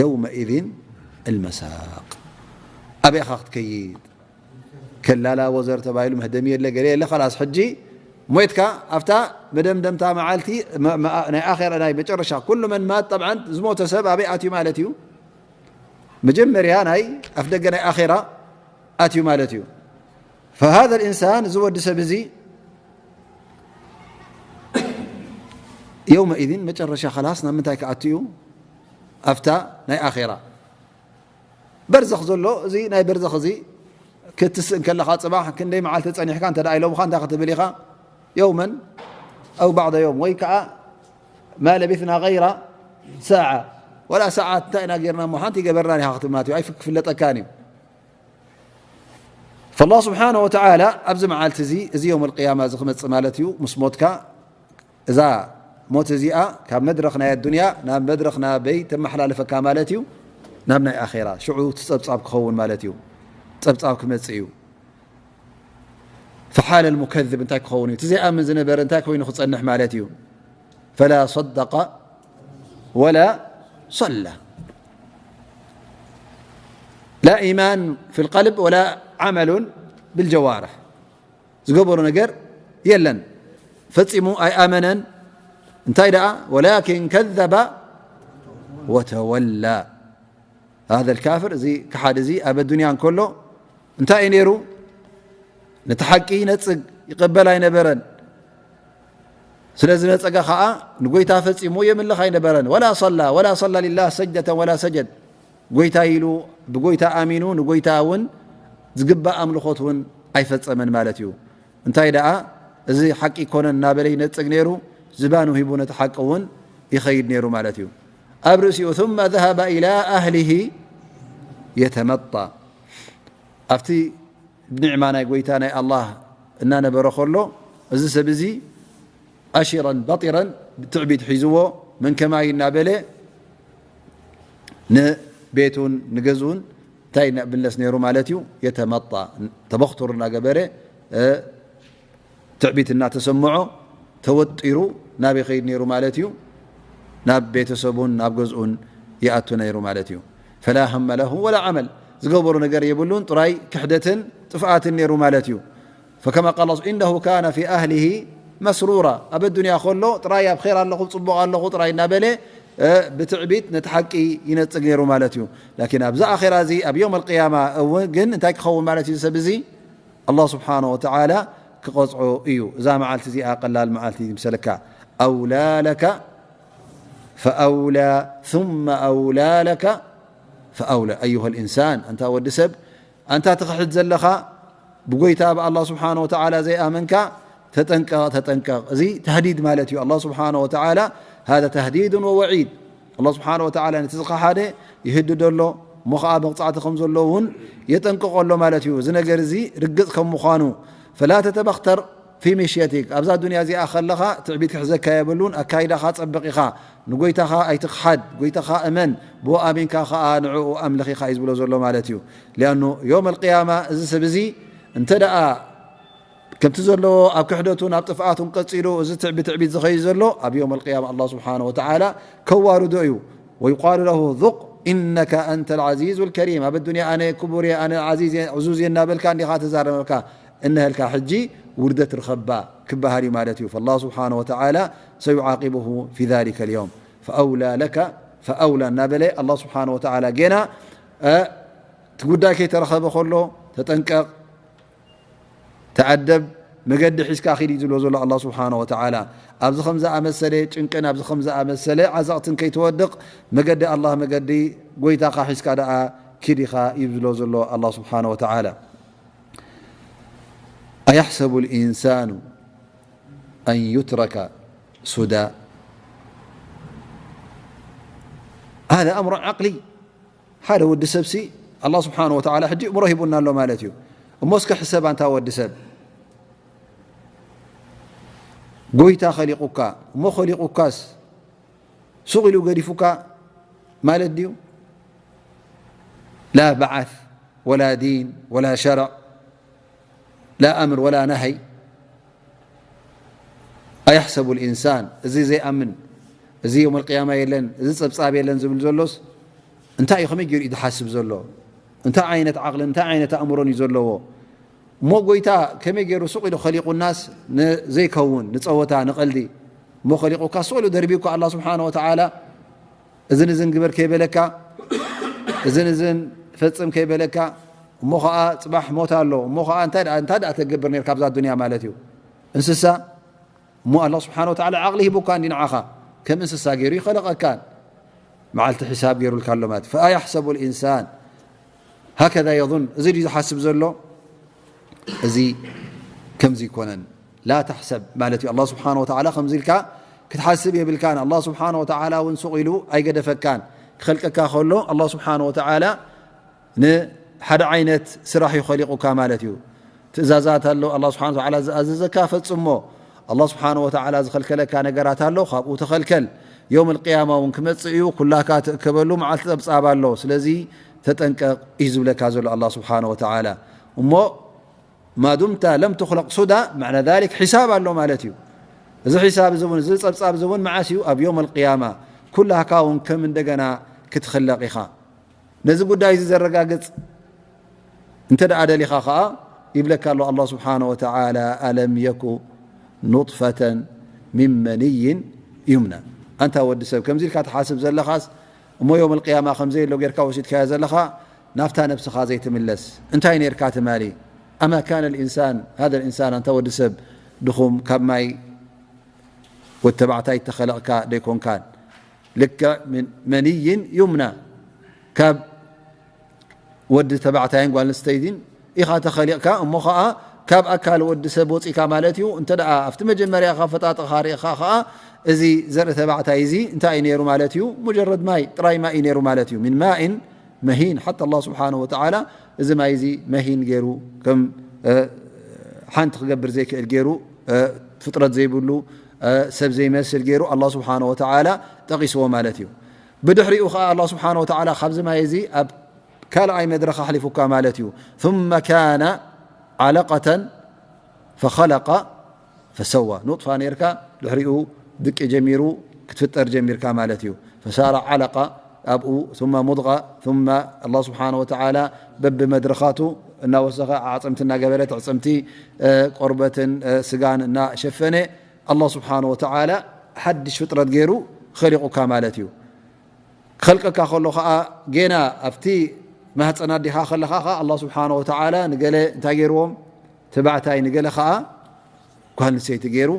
يومئذ المساق. ኣበይ ኢኻ ክትከይድ? ከላላ ወዘር ተባሂሉ መህደሚ የለ፣ ገለ የለ። ኸላስ ሕጂ ሞይትካ፣ ኣብታ መደምደምታ መዓልቲ መ-፣ መ-፣ ናይ ኣኼራ፣ ናይ መጨረሻ። ኩሉ መን ማት፣ ጠብዓን ዝሞተ ሰብ ኣበይ ኣትዩ ማለት እዩ? መጀመርያ ናይ ኣፍ ደገ ናይ ኣኼራ ኣትዩ ማለት እዩ። فهذا الإنسان፣ እዚ ወዲ ሰብ እዚ፣ የውመኢዝን መጨረሻ ኸላስ ናብ ምንታይ ክኣቱ እዩ? ኣብታ ናይ ኣኼራ። በርዘኽ ዘሎ፣ እዚ ናይ በርዘኽ እዚ ክትስእ እንከለኻ፣ ጽባሕ ክንደይ መዓልቲ ጸኒሕካ እንተ ደኣ ኢሎምኻ እንታይ ክትብል ኢኻ? የውመን ኣው ባዕደ የውም፣ ወይ ከኣ ማ ለቢትና ገይራ ሳዓ፣ ወላ ሰዓት እንታይ ኢና ጌርና እሞ ሓንቲ ይገበርናን ኢኻ ክትብል ማለት እዩ። ኣይፍ-፣ ክፍለጠካን እዩ። ፈላህ ስብሓነ ወተዓላ ኣብዚ መዓልቲ እዚ፣ እዚ የውመል ቅያማ እዚ ክመጽእ ማለት እዩ፣ ምስ ሞትካ፣ እዛ ሞት እዚኣ ካብ መድረኽ ናይ ኣዱንያ ናብ መድረኽ ናበይ ተመሓላልፈካ ማለት እዩ? ናብ ናይ ኣኼራ። ሽዑ እቲ ጸብጻብ ክኸውን ማለት እዩ። ጸብጻብ ክመጽእ እዩ። ፈሓለ ልሙከዝብ እንታይ ክኸውን እዩ? እቲ ዘይኣምን ዝነበረ እንታይ ኮይኑ ክጸንሕ ማለት እዩ? ፈላ ሰደቀ ወላ ሰላ። ላ ኢማን ፊ ልቀልብ ወላ ዓመሉን ብልጀዋርሕ። ዝገበሮ ነገር የለን። ፈጺሙ ኣይኣመነን። እንታይ ደኣ? ወላኪን ከዘበ ወተወላ። ሃذ الካፍር፣ እዚ ክሓድ እዚ ኣብ ኣዱንያ እንከሎ እንታይ እዩ ነይሩ? ነቲ ሓቂ ይነጽግ፣ ይቕበል ኣይነበረን። ስለ ዝነጸገ ኸኣ ንጎይታ ፈጺሙ የምልኽ ኣይነበረን። ወላ ሰላ፣ ወላ ሰላ ሊላህ ሰጅደተን ወላ ሰጀድ። ጎይታ ኢሉ፣ ብጎይታ ኣሚኑ፣ ንጎይታ እውን ዝግባእ ኣምልኾት እውን ኣይፈጸመን ማለት እዩ። እንታይ ደኣ፣ እዚ ሓቂ ይኮነን እናበለ ይነጽግ ነይሩ፣ ዝባኑ ሂቡ ነቲ ሓቂ እውን ይኸይድ ነይሩ ማለት እዩ። ኣብ ርእሲኡ፣ ثم ذهب إلى أهله يتمطى። ኣብቲ ኒዕማ ናይ ጎይታ ናይ ኣላህ እናነበረ ከሎ፣ እዚ ሰብ እዚ ኣሽረን በጢረን ብትዕቢት ሒዝዎ፣ መን ከማይ እናበለ ንቤቱን ንገዝኡን እንታይ እናብለስ ነይሩ ማለት እዩ? የተመጣ፣ ተበኽቱር እናገበረ፣ እ፣ ትዕቢት እናተሰምዖ ተወጢሩ ናበይ ከይድ ነይሩ ማለት እዩ? ናብ ቤተሰቡን ናብ ገዝኡን ይኣቱ ነይሩ ማለት እዩ። ፈላ ሀመ ለሁ ወላ ዓመል፣ ዝገበሩ ነገር የብሉን፣ ጥራይ ክሕደትን ጥፍኣትን ነይሩ ማለት እዩ። ፈከማ ቃል ላ፣ ኢነሁ ካነ ፊ ኣህሊሂ መስሩራ፣ ኣብ ኣዱንያ ከሎ ጥራይ ኣብ ኸይር ኣለኹ፣ ጽቡቕ ኣለኹ ጥራይ እናበለ፣ እ፣ ብትዕቢት ነቲ ሓቂ ይነጽግ ነይሩ ማለት እዩ። ላኪን ኣብዚ ኣኼራ እዚ፣ ኣብ የውም ኣልቅያማ እውን ግን እንታይ ክኸውን ማለት እዩ? ሰብ እዚ ኣላህ ስብሓነ ወተዓላ ክቐጽዖ እዩ። እዛ መዓልቲ እዚኣ ቀላል መዓልቲ ይምሰለካ። ኣውላ ለከ ፈኣውላ ثመ ኣውላ ለከ ፈኣውላ። ኣዩሃ ልኢንሳን፣ ኣንታ ወዲ ሰብ፣ ኣንታ ትኽሕድ ዘለኻ፣ ብጎይታ ብኣላህ ስብሓነ ወተዓላ ዘይኣመንካ፣ ተጠንቀቕ፣ ተጠንቀቕ። እዚ ተህዲድ ማለት እዩ። ኣላህ ስብሓነ ወተዓላ፣ ሃذا ተህዲዱን ወወዒድ። ኣላህ ስብሓነ ወተዓላ ነቲ ዝኸሓደ ይህድዶ ኣሎ፣ እሞ ኸዓ መቕጻዕቲ ከም ዘሎ እውን የጠንቅቖ ኣሎ ማለት እዩ። እዚ ነገር እዚ ርግጽ ከም ምዃኑ፣ ፈላ ተተበኽተር ፊ ምሽየቲክ፣ ኣብዛ ዱንያ እዚኣ ከለኻ ትዕቢት ክሕዘካ የብሉን። ኣካይዳኻ ጸብቕ ኢኻ፣ ንጎይታኻ ኣይትኽሓድ፣ ጎይታኻ እመን፣ ብኡ ኣሚንካ ኸዓ ንዕኡ ኣምልኽ ኢኻ እዩ ዝብሎ ዘሎ ማለት እዩ። ሊኣኑ ዮም ኣልቅያማ እዚ ሰብ እዚ እንተ ደኣ ከምቲ ዘለዎ ኣብ ክሕደቱን ኣብ ጥፍኣቱን ቀጺሉ፣ እዚ ትዕ-፣ ብትዕቢት ዝኸይድ ዘሎ፣ ኣብ የውም ኣልቅያማ ኣላህ ስብሓነሁ ወተዓላ ከዋርዶ እዩ። ወዩቃሉ ለሁ ذق إنك أنت العزيز الكريم። ኣብ ኣዱንያ ኣነ ክቡር እየ፣ ኣነ ዓዚዝ እየ፣ ዕዙዝ እየ እናበልካ እንዲኻ ትዛረበካ፣ እነሀልካ ሕጂ ውርደት ርከባ ክበሃል እዩ ማለት እዩ። ፈላህ ስብሓነሁ ወተዓላ ሰዩዓቂቡሁ ፊ ዛሊከ ልየውም ፈኣውላ ለከ ፈኣውላ እናበለ ኣላህ ስብሓነሁ ወተዓላ ጌና፣ እ፣ እቲ ጉዳይ ከይተረኸበ ከሎ ተጠንቀቕ፣ ተኣደብ፣ መገዲ ሒዝካ ኺድ እዩ ዝብሎ ዘሎ ኣላህ ስብሓነሁ ወተዓላ። ኣብዚ ከም ዝኣመሰለ ጭንቅን ኣብዚ ከም ዝኣመሰለ ዓዘቕትን ከይትወድቕ መገዲ ኣላህ፣ መገዲ ጎይታኻ ሒዝካ ደኣ ኪድ ኢኻ እዩ ዝብሎ ዘሎ ኣላህ ስብሓነሁ ወተዓላ። ኣየሕሰቡ ልኢንሳኑ ኣን ዩትረከ ሱዳ። ሃذا ኣምሩ ዓቅሊ። ሓደ ወዲ ሰብሲ ኣላህ ስብሓነሁ ወተዓላ ሕጂ እምሮ ሂቡና ኣሎ ማለት እዩ። እሞ እስከ ሕሰብ ኣንታ ወዲ ሰብ፣ ጎይታ ኸሊቁካ፣ እሞ ኸሊቁካስ ሱቕ ኢሉ ገዲፉካ ማለት ድዩ? ላ በዓት ወላ ዲን ወላ ሸርዕ፣ ላ ኣምር ወላ ናህይ። ኣየሕሰቡ ልኢንሳን፣ እዚ ዘይኣምን፣ እዚ የውም ኣልቅያማ የለን፣ እዚ ጸብጻብ የለን ዝብል ዘሎስ እንታይ እዩ? ከመይ ገይሩ እዩ ዝሓስብ ዘሎ? እንታይ ዓይነት ዓቕልን እንታይ ዓይነት ኣእምሮን እዩ ዘለዎ? እሞ ጎይታ ከመይ ገይሩ ሱቕ ኢሉ ኸሊቁናስ ንዘይከውን፣ ንጸወታ፣ ንቐልዲ እሞ ኸሊቁካ ሱቕ ኢሉ ደርቢዩካ ኣላህ ስብሓነ ወተዓላ። እዝን እዝን ግበር ከይበለካ፣ እዝን እዝን ፈጽም ከይበለካ፣ እሞ ኸዓ ጽባሕ ሞት ኣሎ፣ እሞ ኸዓ እንታይ ደኣ፣ እንታይ ደኣ ተገብር ነርካ ኣብዛ ዱንያ ማለት እዩ። እንስሳ፣ እሞ ኣላህ ስብሓነ ወተዓላ ዓቕሊ ሂቡካ እንዲ ንዓኻ፣ ከም እንስሳ ገይሩ ይኸለቐካን፣ መዓልቲ ሒሳብ ገይሩልካ ኣሎ ማለት እዩ። ፈኣየሕሰቡ ልኢንሳን ሃከዛ የظን፣ እዚ ድዩ ዝሓስብ ዘሎ? እዚ ከምዚ ይኮነን። ላ ተሕሰብ ማለት እዩ። ኣላህ ስብሓነ ወተዓላ ከምዚ ኢልካ ክትሓስብ የብልካን። ኣላህ ስብሓነ ወተዓላ እውን ሱቕ ኢሉ ኣይገደፈካን። ክኸልቀካ ከሎ ኣላህ ስብሓነ ወተዓላ ንሓደ ዓይነት ስራሕ እዩ ኸሊቁካ ማለት እዩ። ትእዛዛት ኣሎ፣ ኣላህ ስብሓነ ወተዓላ ዝኣዘዘካ ፈጽሞ። ኣላህ ስብሓነ ወተዓላ ዝኸልከለካ ነገራት ኣሎ፣ ካብኡ ተኸልከል። የውም ኣልቅያማ እውን ክመጽእ እዩ፣ ኩላካ ትእከበሉ መዓልቲ ጸብጻብ ኣሎ። ስለዚ ተጠንቀቕ እዩ ዝብለካ ዘሎ ኣላህ ስብሓነ ወተዓላ። እሞ ማዱምታ ለም ትኽለቅ ሱዳ፣ ማዕና ዛሊክ ሒሳብ ኣሎ ማለት እዩ። እዚ ሒሳብ እዚ እውን፣ እዚ ጸብጻብ እዚ እውን መዓስ እዩ? ኣብ የውም ኣልቅያማ። ኩላካ እውን ከም እንደገና ክትኽለቕ ኢኻ። ነዚ ጉዳይ እዚ ዘረጋግጽ እንተ ደኣ ደሊኻ ኸኣ ይብለካ ኣሎ ኣላህ ስብሓነ ወተዓላ፣ ኣለም የኩ ኑጥፈተን ሚን መንይን يمنى. ኣንታ ወዲ ሰብ፣ ከምዚ ኢልካ ትሓስብ ዘለኻስ፣ እሞ يوم القيامة ከም ዘየሎ ጌርካ ወሲድካዮ ዘለኻ፣ ናብታ ነብስኻ ዘይትምለስ እንታይ ኔርካ ትማሊ? أما كان الإنسان، هذا الإنسان، ኣንታ ወዲ ሰብ ድኹም፣ ካብ ማይ ወድ ተባዕታይ እተኸለቕካ ደይኮንካን? ልክዕ من مني يمنى፣ ካብ ወዲ ተባዕታይን ጓል ኣንስተይቲን ኢኻ ተኸሊቕካ፣ እሞ ኸኣ ካብ ኣካል ወዲ ሰብ ወጺእካ ማለት እዩ። እንተ ደኣ ኣብቲ መጀመርያ ኣፈጣጥራኻ ርኢኻ ኸኣ፣ እዚ ዘርኢ ተባዕታይ እዚ እንታይ እዩ ነይሩ ማለት እዩ? ሙጀረድ ማይ፣ ጥራይ ማይ እዩ ነይሩ ማለት እዩ። من ماء مهين። ሓታ ኣላህ ስብሓነሁ ወተዓላ እዚ ማይ እዚ መሂን ገይሩ፣ ከም፣ እ፣ ሓንቲ ክገብር ዘይክእል ገይሩ፣ እ፣ ፍጥረት ዘይብሉ፣ እ፣ ሰብ ዘይመስል ገይሩ ኣላህ ስብሓነሁ ወተዓላ ጠቒስዎ ማለት እዩ። ብድሕሪኡ ኸኣ ኣላህ ስብሓነሁ ወተዓላ ካብዚ ማይ እዚ ኣብ ካልኣይ መድረኽ ኣሕሊፉካ ማለት እዩ። ثم كان علقة فخلق فسوى። ኑጥፋ ኔርካ፣ ድሕሪኡ ድቂ ጀሚሩ ክትፍጠር ጀሚርካ ማለት እዩ። فصار علقة፣ ኣብኡ ثم مضغة ثم ኣላህ ስብሓነሁ ወተዓላ በብመድረኻቱ እናወሰኸ ኣዕጽምቲ እናገበረ፣ ትዕጽምቲ፣ እ፣ ቆርበትን፣ እ፣ ስጋን እናሸፈነ ኣላህ ስብሓነሁ ወተዓላ ሓድሽ ፍጥረት ገይሩ ኸሊቑካ ማለት እዩ። ክኸልቀካ ከሎ ኸኣ፣ ጌና ኣብቲ ማህጸን ኣዴኻ ከለኻ ኸኣ፣ ኣላህ ስብሓነሁ ወተዓላ ንገለ እንታይ ገይርዎም? ተባዕታይ፣ ንገለ ኸኣ ጓል ኣንስተይቲ ገይሩ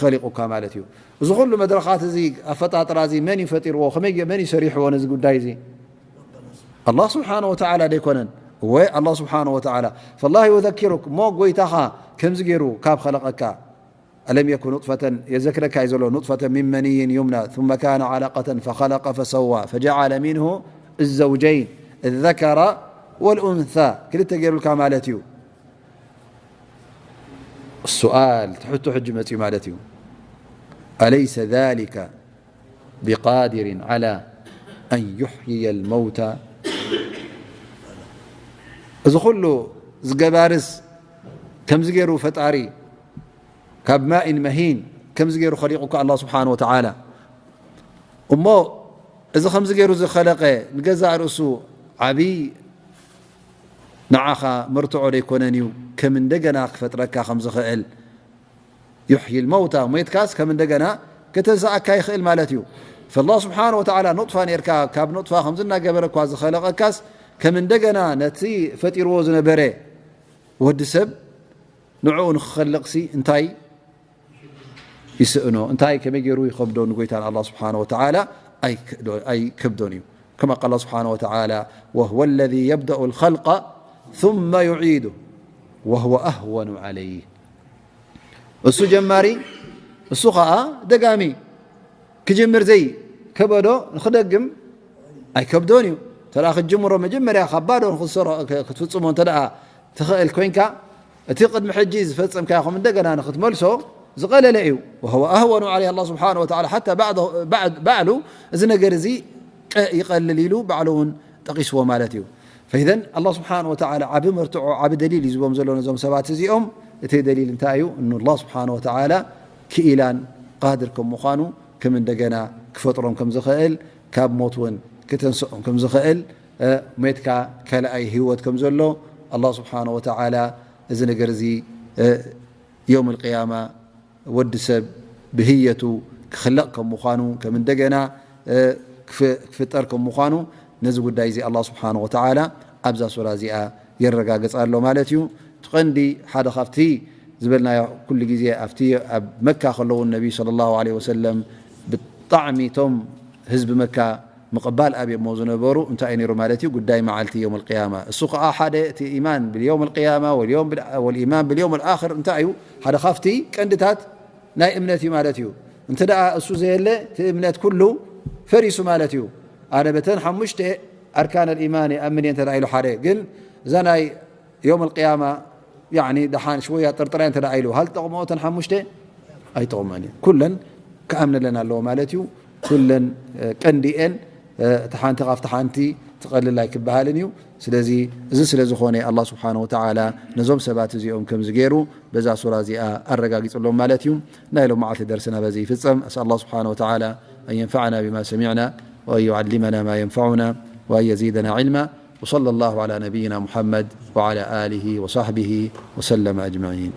ኸሊቑካ ማለት እዩ። እዚ ኹሉ መድረኻት እዚ፣ ኣፈጣጥራ እዚ መን እዩ ፈጢርዎ? ከመይ ገ-፣ መን እዩ ሰሪሕዎ ነዚ ጉዳይ እዚ? ኣላህ ስብሓነሁ ወተዓላ ደይኮነን? እወ፣ ኣላህ ስብሓነሁ ወተዓላ። فالله يذكرك፣ እሞ ጎይታኻ ከምዚ ገይሩ ካብ ኸለቐካ፣ ألم يك نطفة፣ የዘክረካ እዩ ዘሎ፣ نطفة من مني يمنى ثم كان علقة فخلق فسوى فجعل منه الزوجين الذكر والأنثى، ክልተ ገይሩልካ ማለት እዩ። السؤال፣ እቲ ሕቶ ሕጂ መፅዩ ማለት እዩ። أليس ذلك بقادر على أن يحيي الموتى؟ እዚ ኩሉ ዝገባርስ ከምዚ ገይሩ ፈጣሪ፣ ካብ ማኢን መሂን ከምዚ ገይሩ ኸሊቑካ ኣላህ ስብሓን ወተዓላ። እሞ እዚ ከምዚ ገይሩ ዝኸለቐ ንገዛእ ርእሱ ዓብዪ ንዓኻ መርትዖ ደይኮነን እዩ ከም እንደገና ክፈጥረካ ከም ዝኽእል? يحيي الموتى፣ ሞይትካስ ከም እንደገና ከተንስኣካ ይኽእል ማለት እዩ። ፈላህ ስብሓን ወተዓላ ኑጥፋ ኔርካ፣ ካብ ኑጥፋ ከምዚ እናገበረ እኳ ዝኸለቐካስ ከም እንደገና ነቲ ፈጢርዎ ዝነበረ ወዲ ሰብ ንዕኡ ንኽኸልቕሲ እንታይ ይስእኖ? እንታይ ከመይ ገይሩ ይኸብዶ? ንጎይታ ንኣላህ ስብሓነ ወተዓላ ኣይክእዶ-፣ ኣይከብዶን እዩ። ከማ ቃል ስብሓነ ወተዓላ፣ "ወሁወ ለዚ የብደኡ ልኸልቀ ሱመ ዩዒዱ ወሁወ ኣህወኑ ዓለይህ።" እሱ ጀማሪ፣ እሱ ኸዓ ደጋሚ። ክጅምር ዘይከበዶ ንኽደግም ኣይከብዶን እዩ። እንተ ደኣ ክትጅምሮ መጀመርያ ካብ ባዶ ንኽትሰርሖ፣ ክ-፣ ክትፍጽሞ እንተ ደኣ ትኽእል ኮይንካ፣ እቲ ቅድሚ ሕጂ ዝፈጸምካዮ ከም እንደገና ንኽትመልሶ ዝቐለለ እዩ። ወሁወ ኣህወኑ ዓለይሂ፣ ኣላህ ስብሓነሁ ወተዓላ ሓታ ባዕዶ-፣ ባዕ-፣ ባዕሉ እዚ ነገር እዚ ቀ-፣ ይቐልል ኢሉ ባዕሉ እውን ጠቒስዎ ማለት እዩ። ፈኢዘን ኣላህ ስብሓነሁ ወተዓላ ዓቢ መርትዖ፣ ዓቢ ደሊል እዩ ዝቦም ዘሎ ነዞም ሰባት እዚኦም። እቲ ደሊል እንታይ እዩ? እኑ ኣላህ ስብሓነሁ ወተዓላ ክኢላን ቃድር ከም ምዃኑ፣ ከም እንደገና ክፈጥሮም ከም ዝኽእል፣ ካብ ሞት እውን ክተንስኦም ከም ዝኽእል፣ እ፣ ሞትካ ካልኣይ ህይወት ከም ዘሎ ኣላህ ስብሓነሁ ወተዓላ እዚ ነገር እዚ፣ እ፣ የውም ኣልቅያማ ወዲ ሰብ ብህየቱ ክኽለቕ ከም ምዃኑ፣ ከም እንደገና፣ እ፣ ክፍ-፣ ክፍጠር ከም ምዃኑ፣ ነዚ ጉዳይ እዚ ኣላህ ስብሓነሁ ወተዓላ ኣብዛ ሱራ እዚኣ የረጋግጽ ኣሎ ማለት እዩ። እቲ ቀንዲ ሓደ ካብቲ ዝበልናዮ ኩሉ ግዜ ኣብቲ ኣብ መካ ከለዉ ነቢ ሰለላሁ ዐለይሂ ወሰለም ብጣዕሚ እቶም ህዝቢ መካ ምቕባል ኣብዮሞ ዝነበሩ እንታይ እዩ ነይሩ ማለት እዩ? ጉዳይ መዓልቲ የውም ኣልቅያማ። እሱ ኸዓ ሓደ እቲ ኢማን ብየውም ኣልቅያማ ወልየውም ብል-፣ ወልኢማን ብልየውም ኣልኣኽር እንታይ እዩ? ሓደ ካብቲ ቀንድታት ናይ እምነት እዩ ማለት እዩ። እንተ ደኣ እሱ ዘየለ እቲ እምነት ኩሉ ፈሪሱ ማለት እዩ። ኣነ በተን ሓሙሽተ ኣርካን ኣልኢማን ይኣምን እየ እንተ ደኣ ኢሉ ሓደ፣ ግን እዛ ናይ የውም ኣልቅያማ፣ ያዕኒ፣ ደሓን ሽወያ ጥርጥራይ እንተ ደኣ ኢሉ፣ ሃል ጠቕምኦ እተን ሓሙሽተ? ኣይጠቕሞን እዩ። ኩለን ክኣምነለን ኣለዎ ማለት እዩ። ኩለን፣ እ፣ ቀንዲ እየን። እ፣ እቲ ሓንቲ ካብቲ ሓንቲ ትቐልል ኣይክበሃልን እዩ። ስለዚ፣ እዚ ስለ ዝኾነ፣ ኣላህ ስብሓነሁ ወተዓላ ነዞም ሰባት እዚኦም ከምዚ ገይሩ በዛ ሱራ እዚኣ ኣረጋጊጽሎም ማለት እዩ። ናይ ሎም መዓልቲ ደርስና በዚ ይፍጸም። أسأل الله سبحانه وتعالى أن ينفعنا بما سمعنا وأن يعلمنا ما ينفعنا وأن يزيدنا علما. وصلى الله على نبينا محمد وعلى آله وصحبه وسلم أجمعين.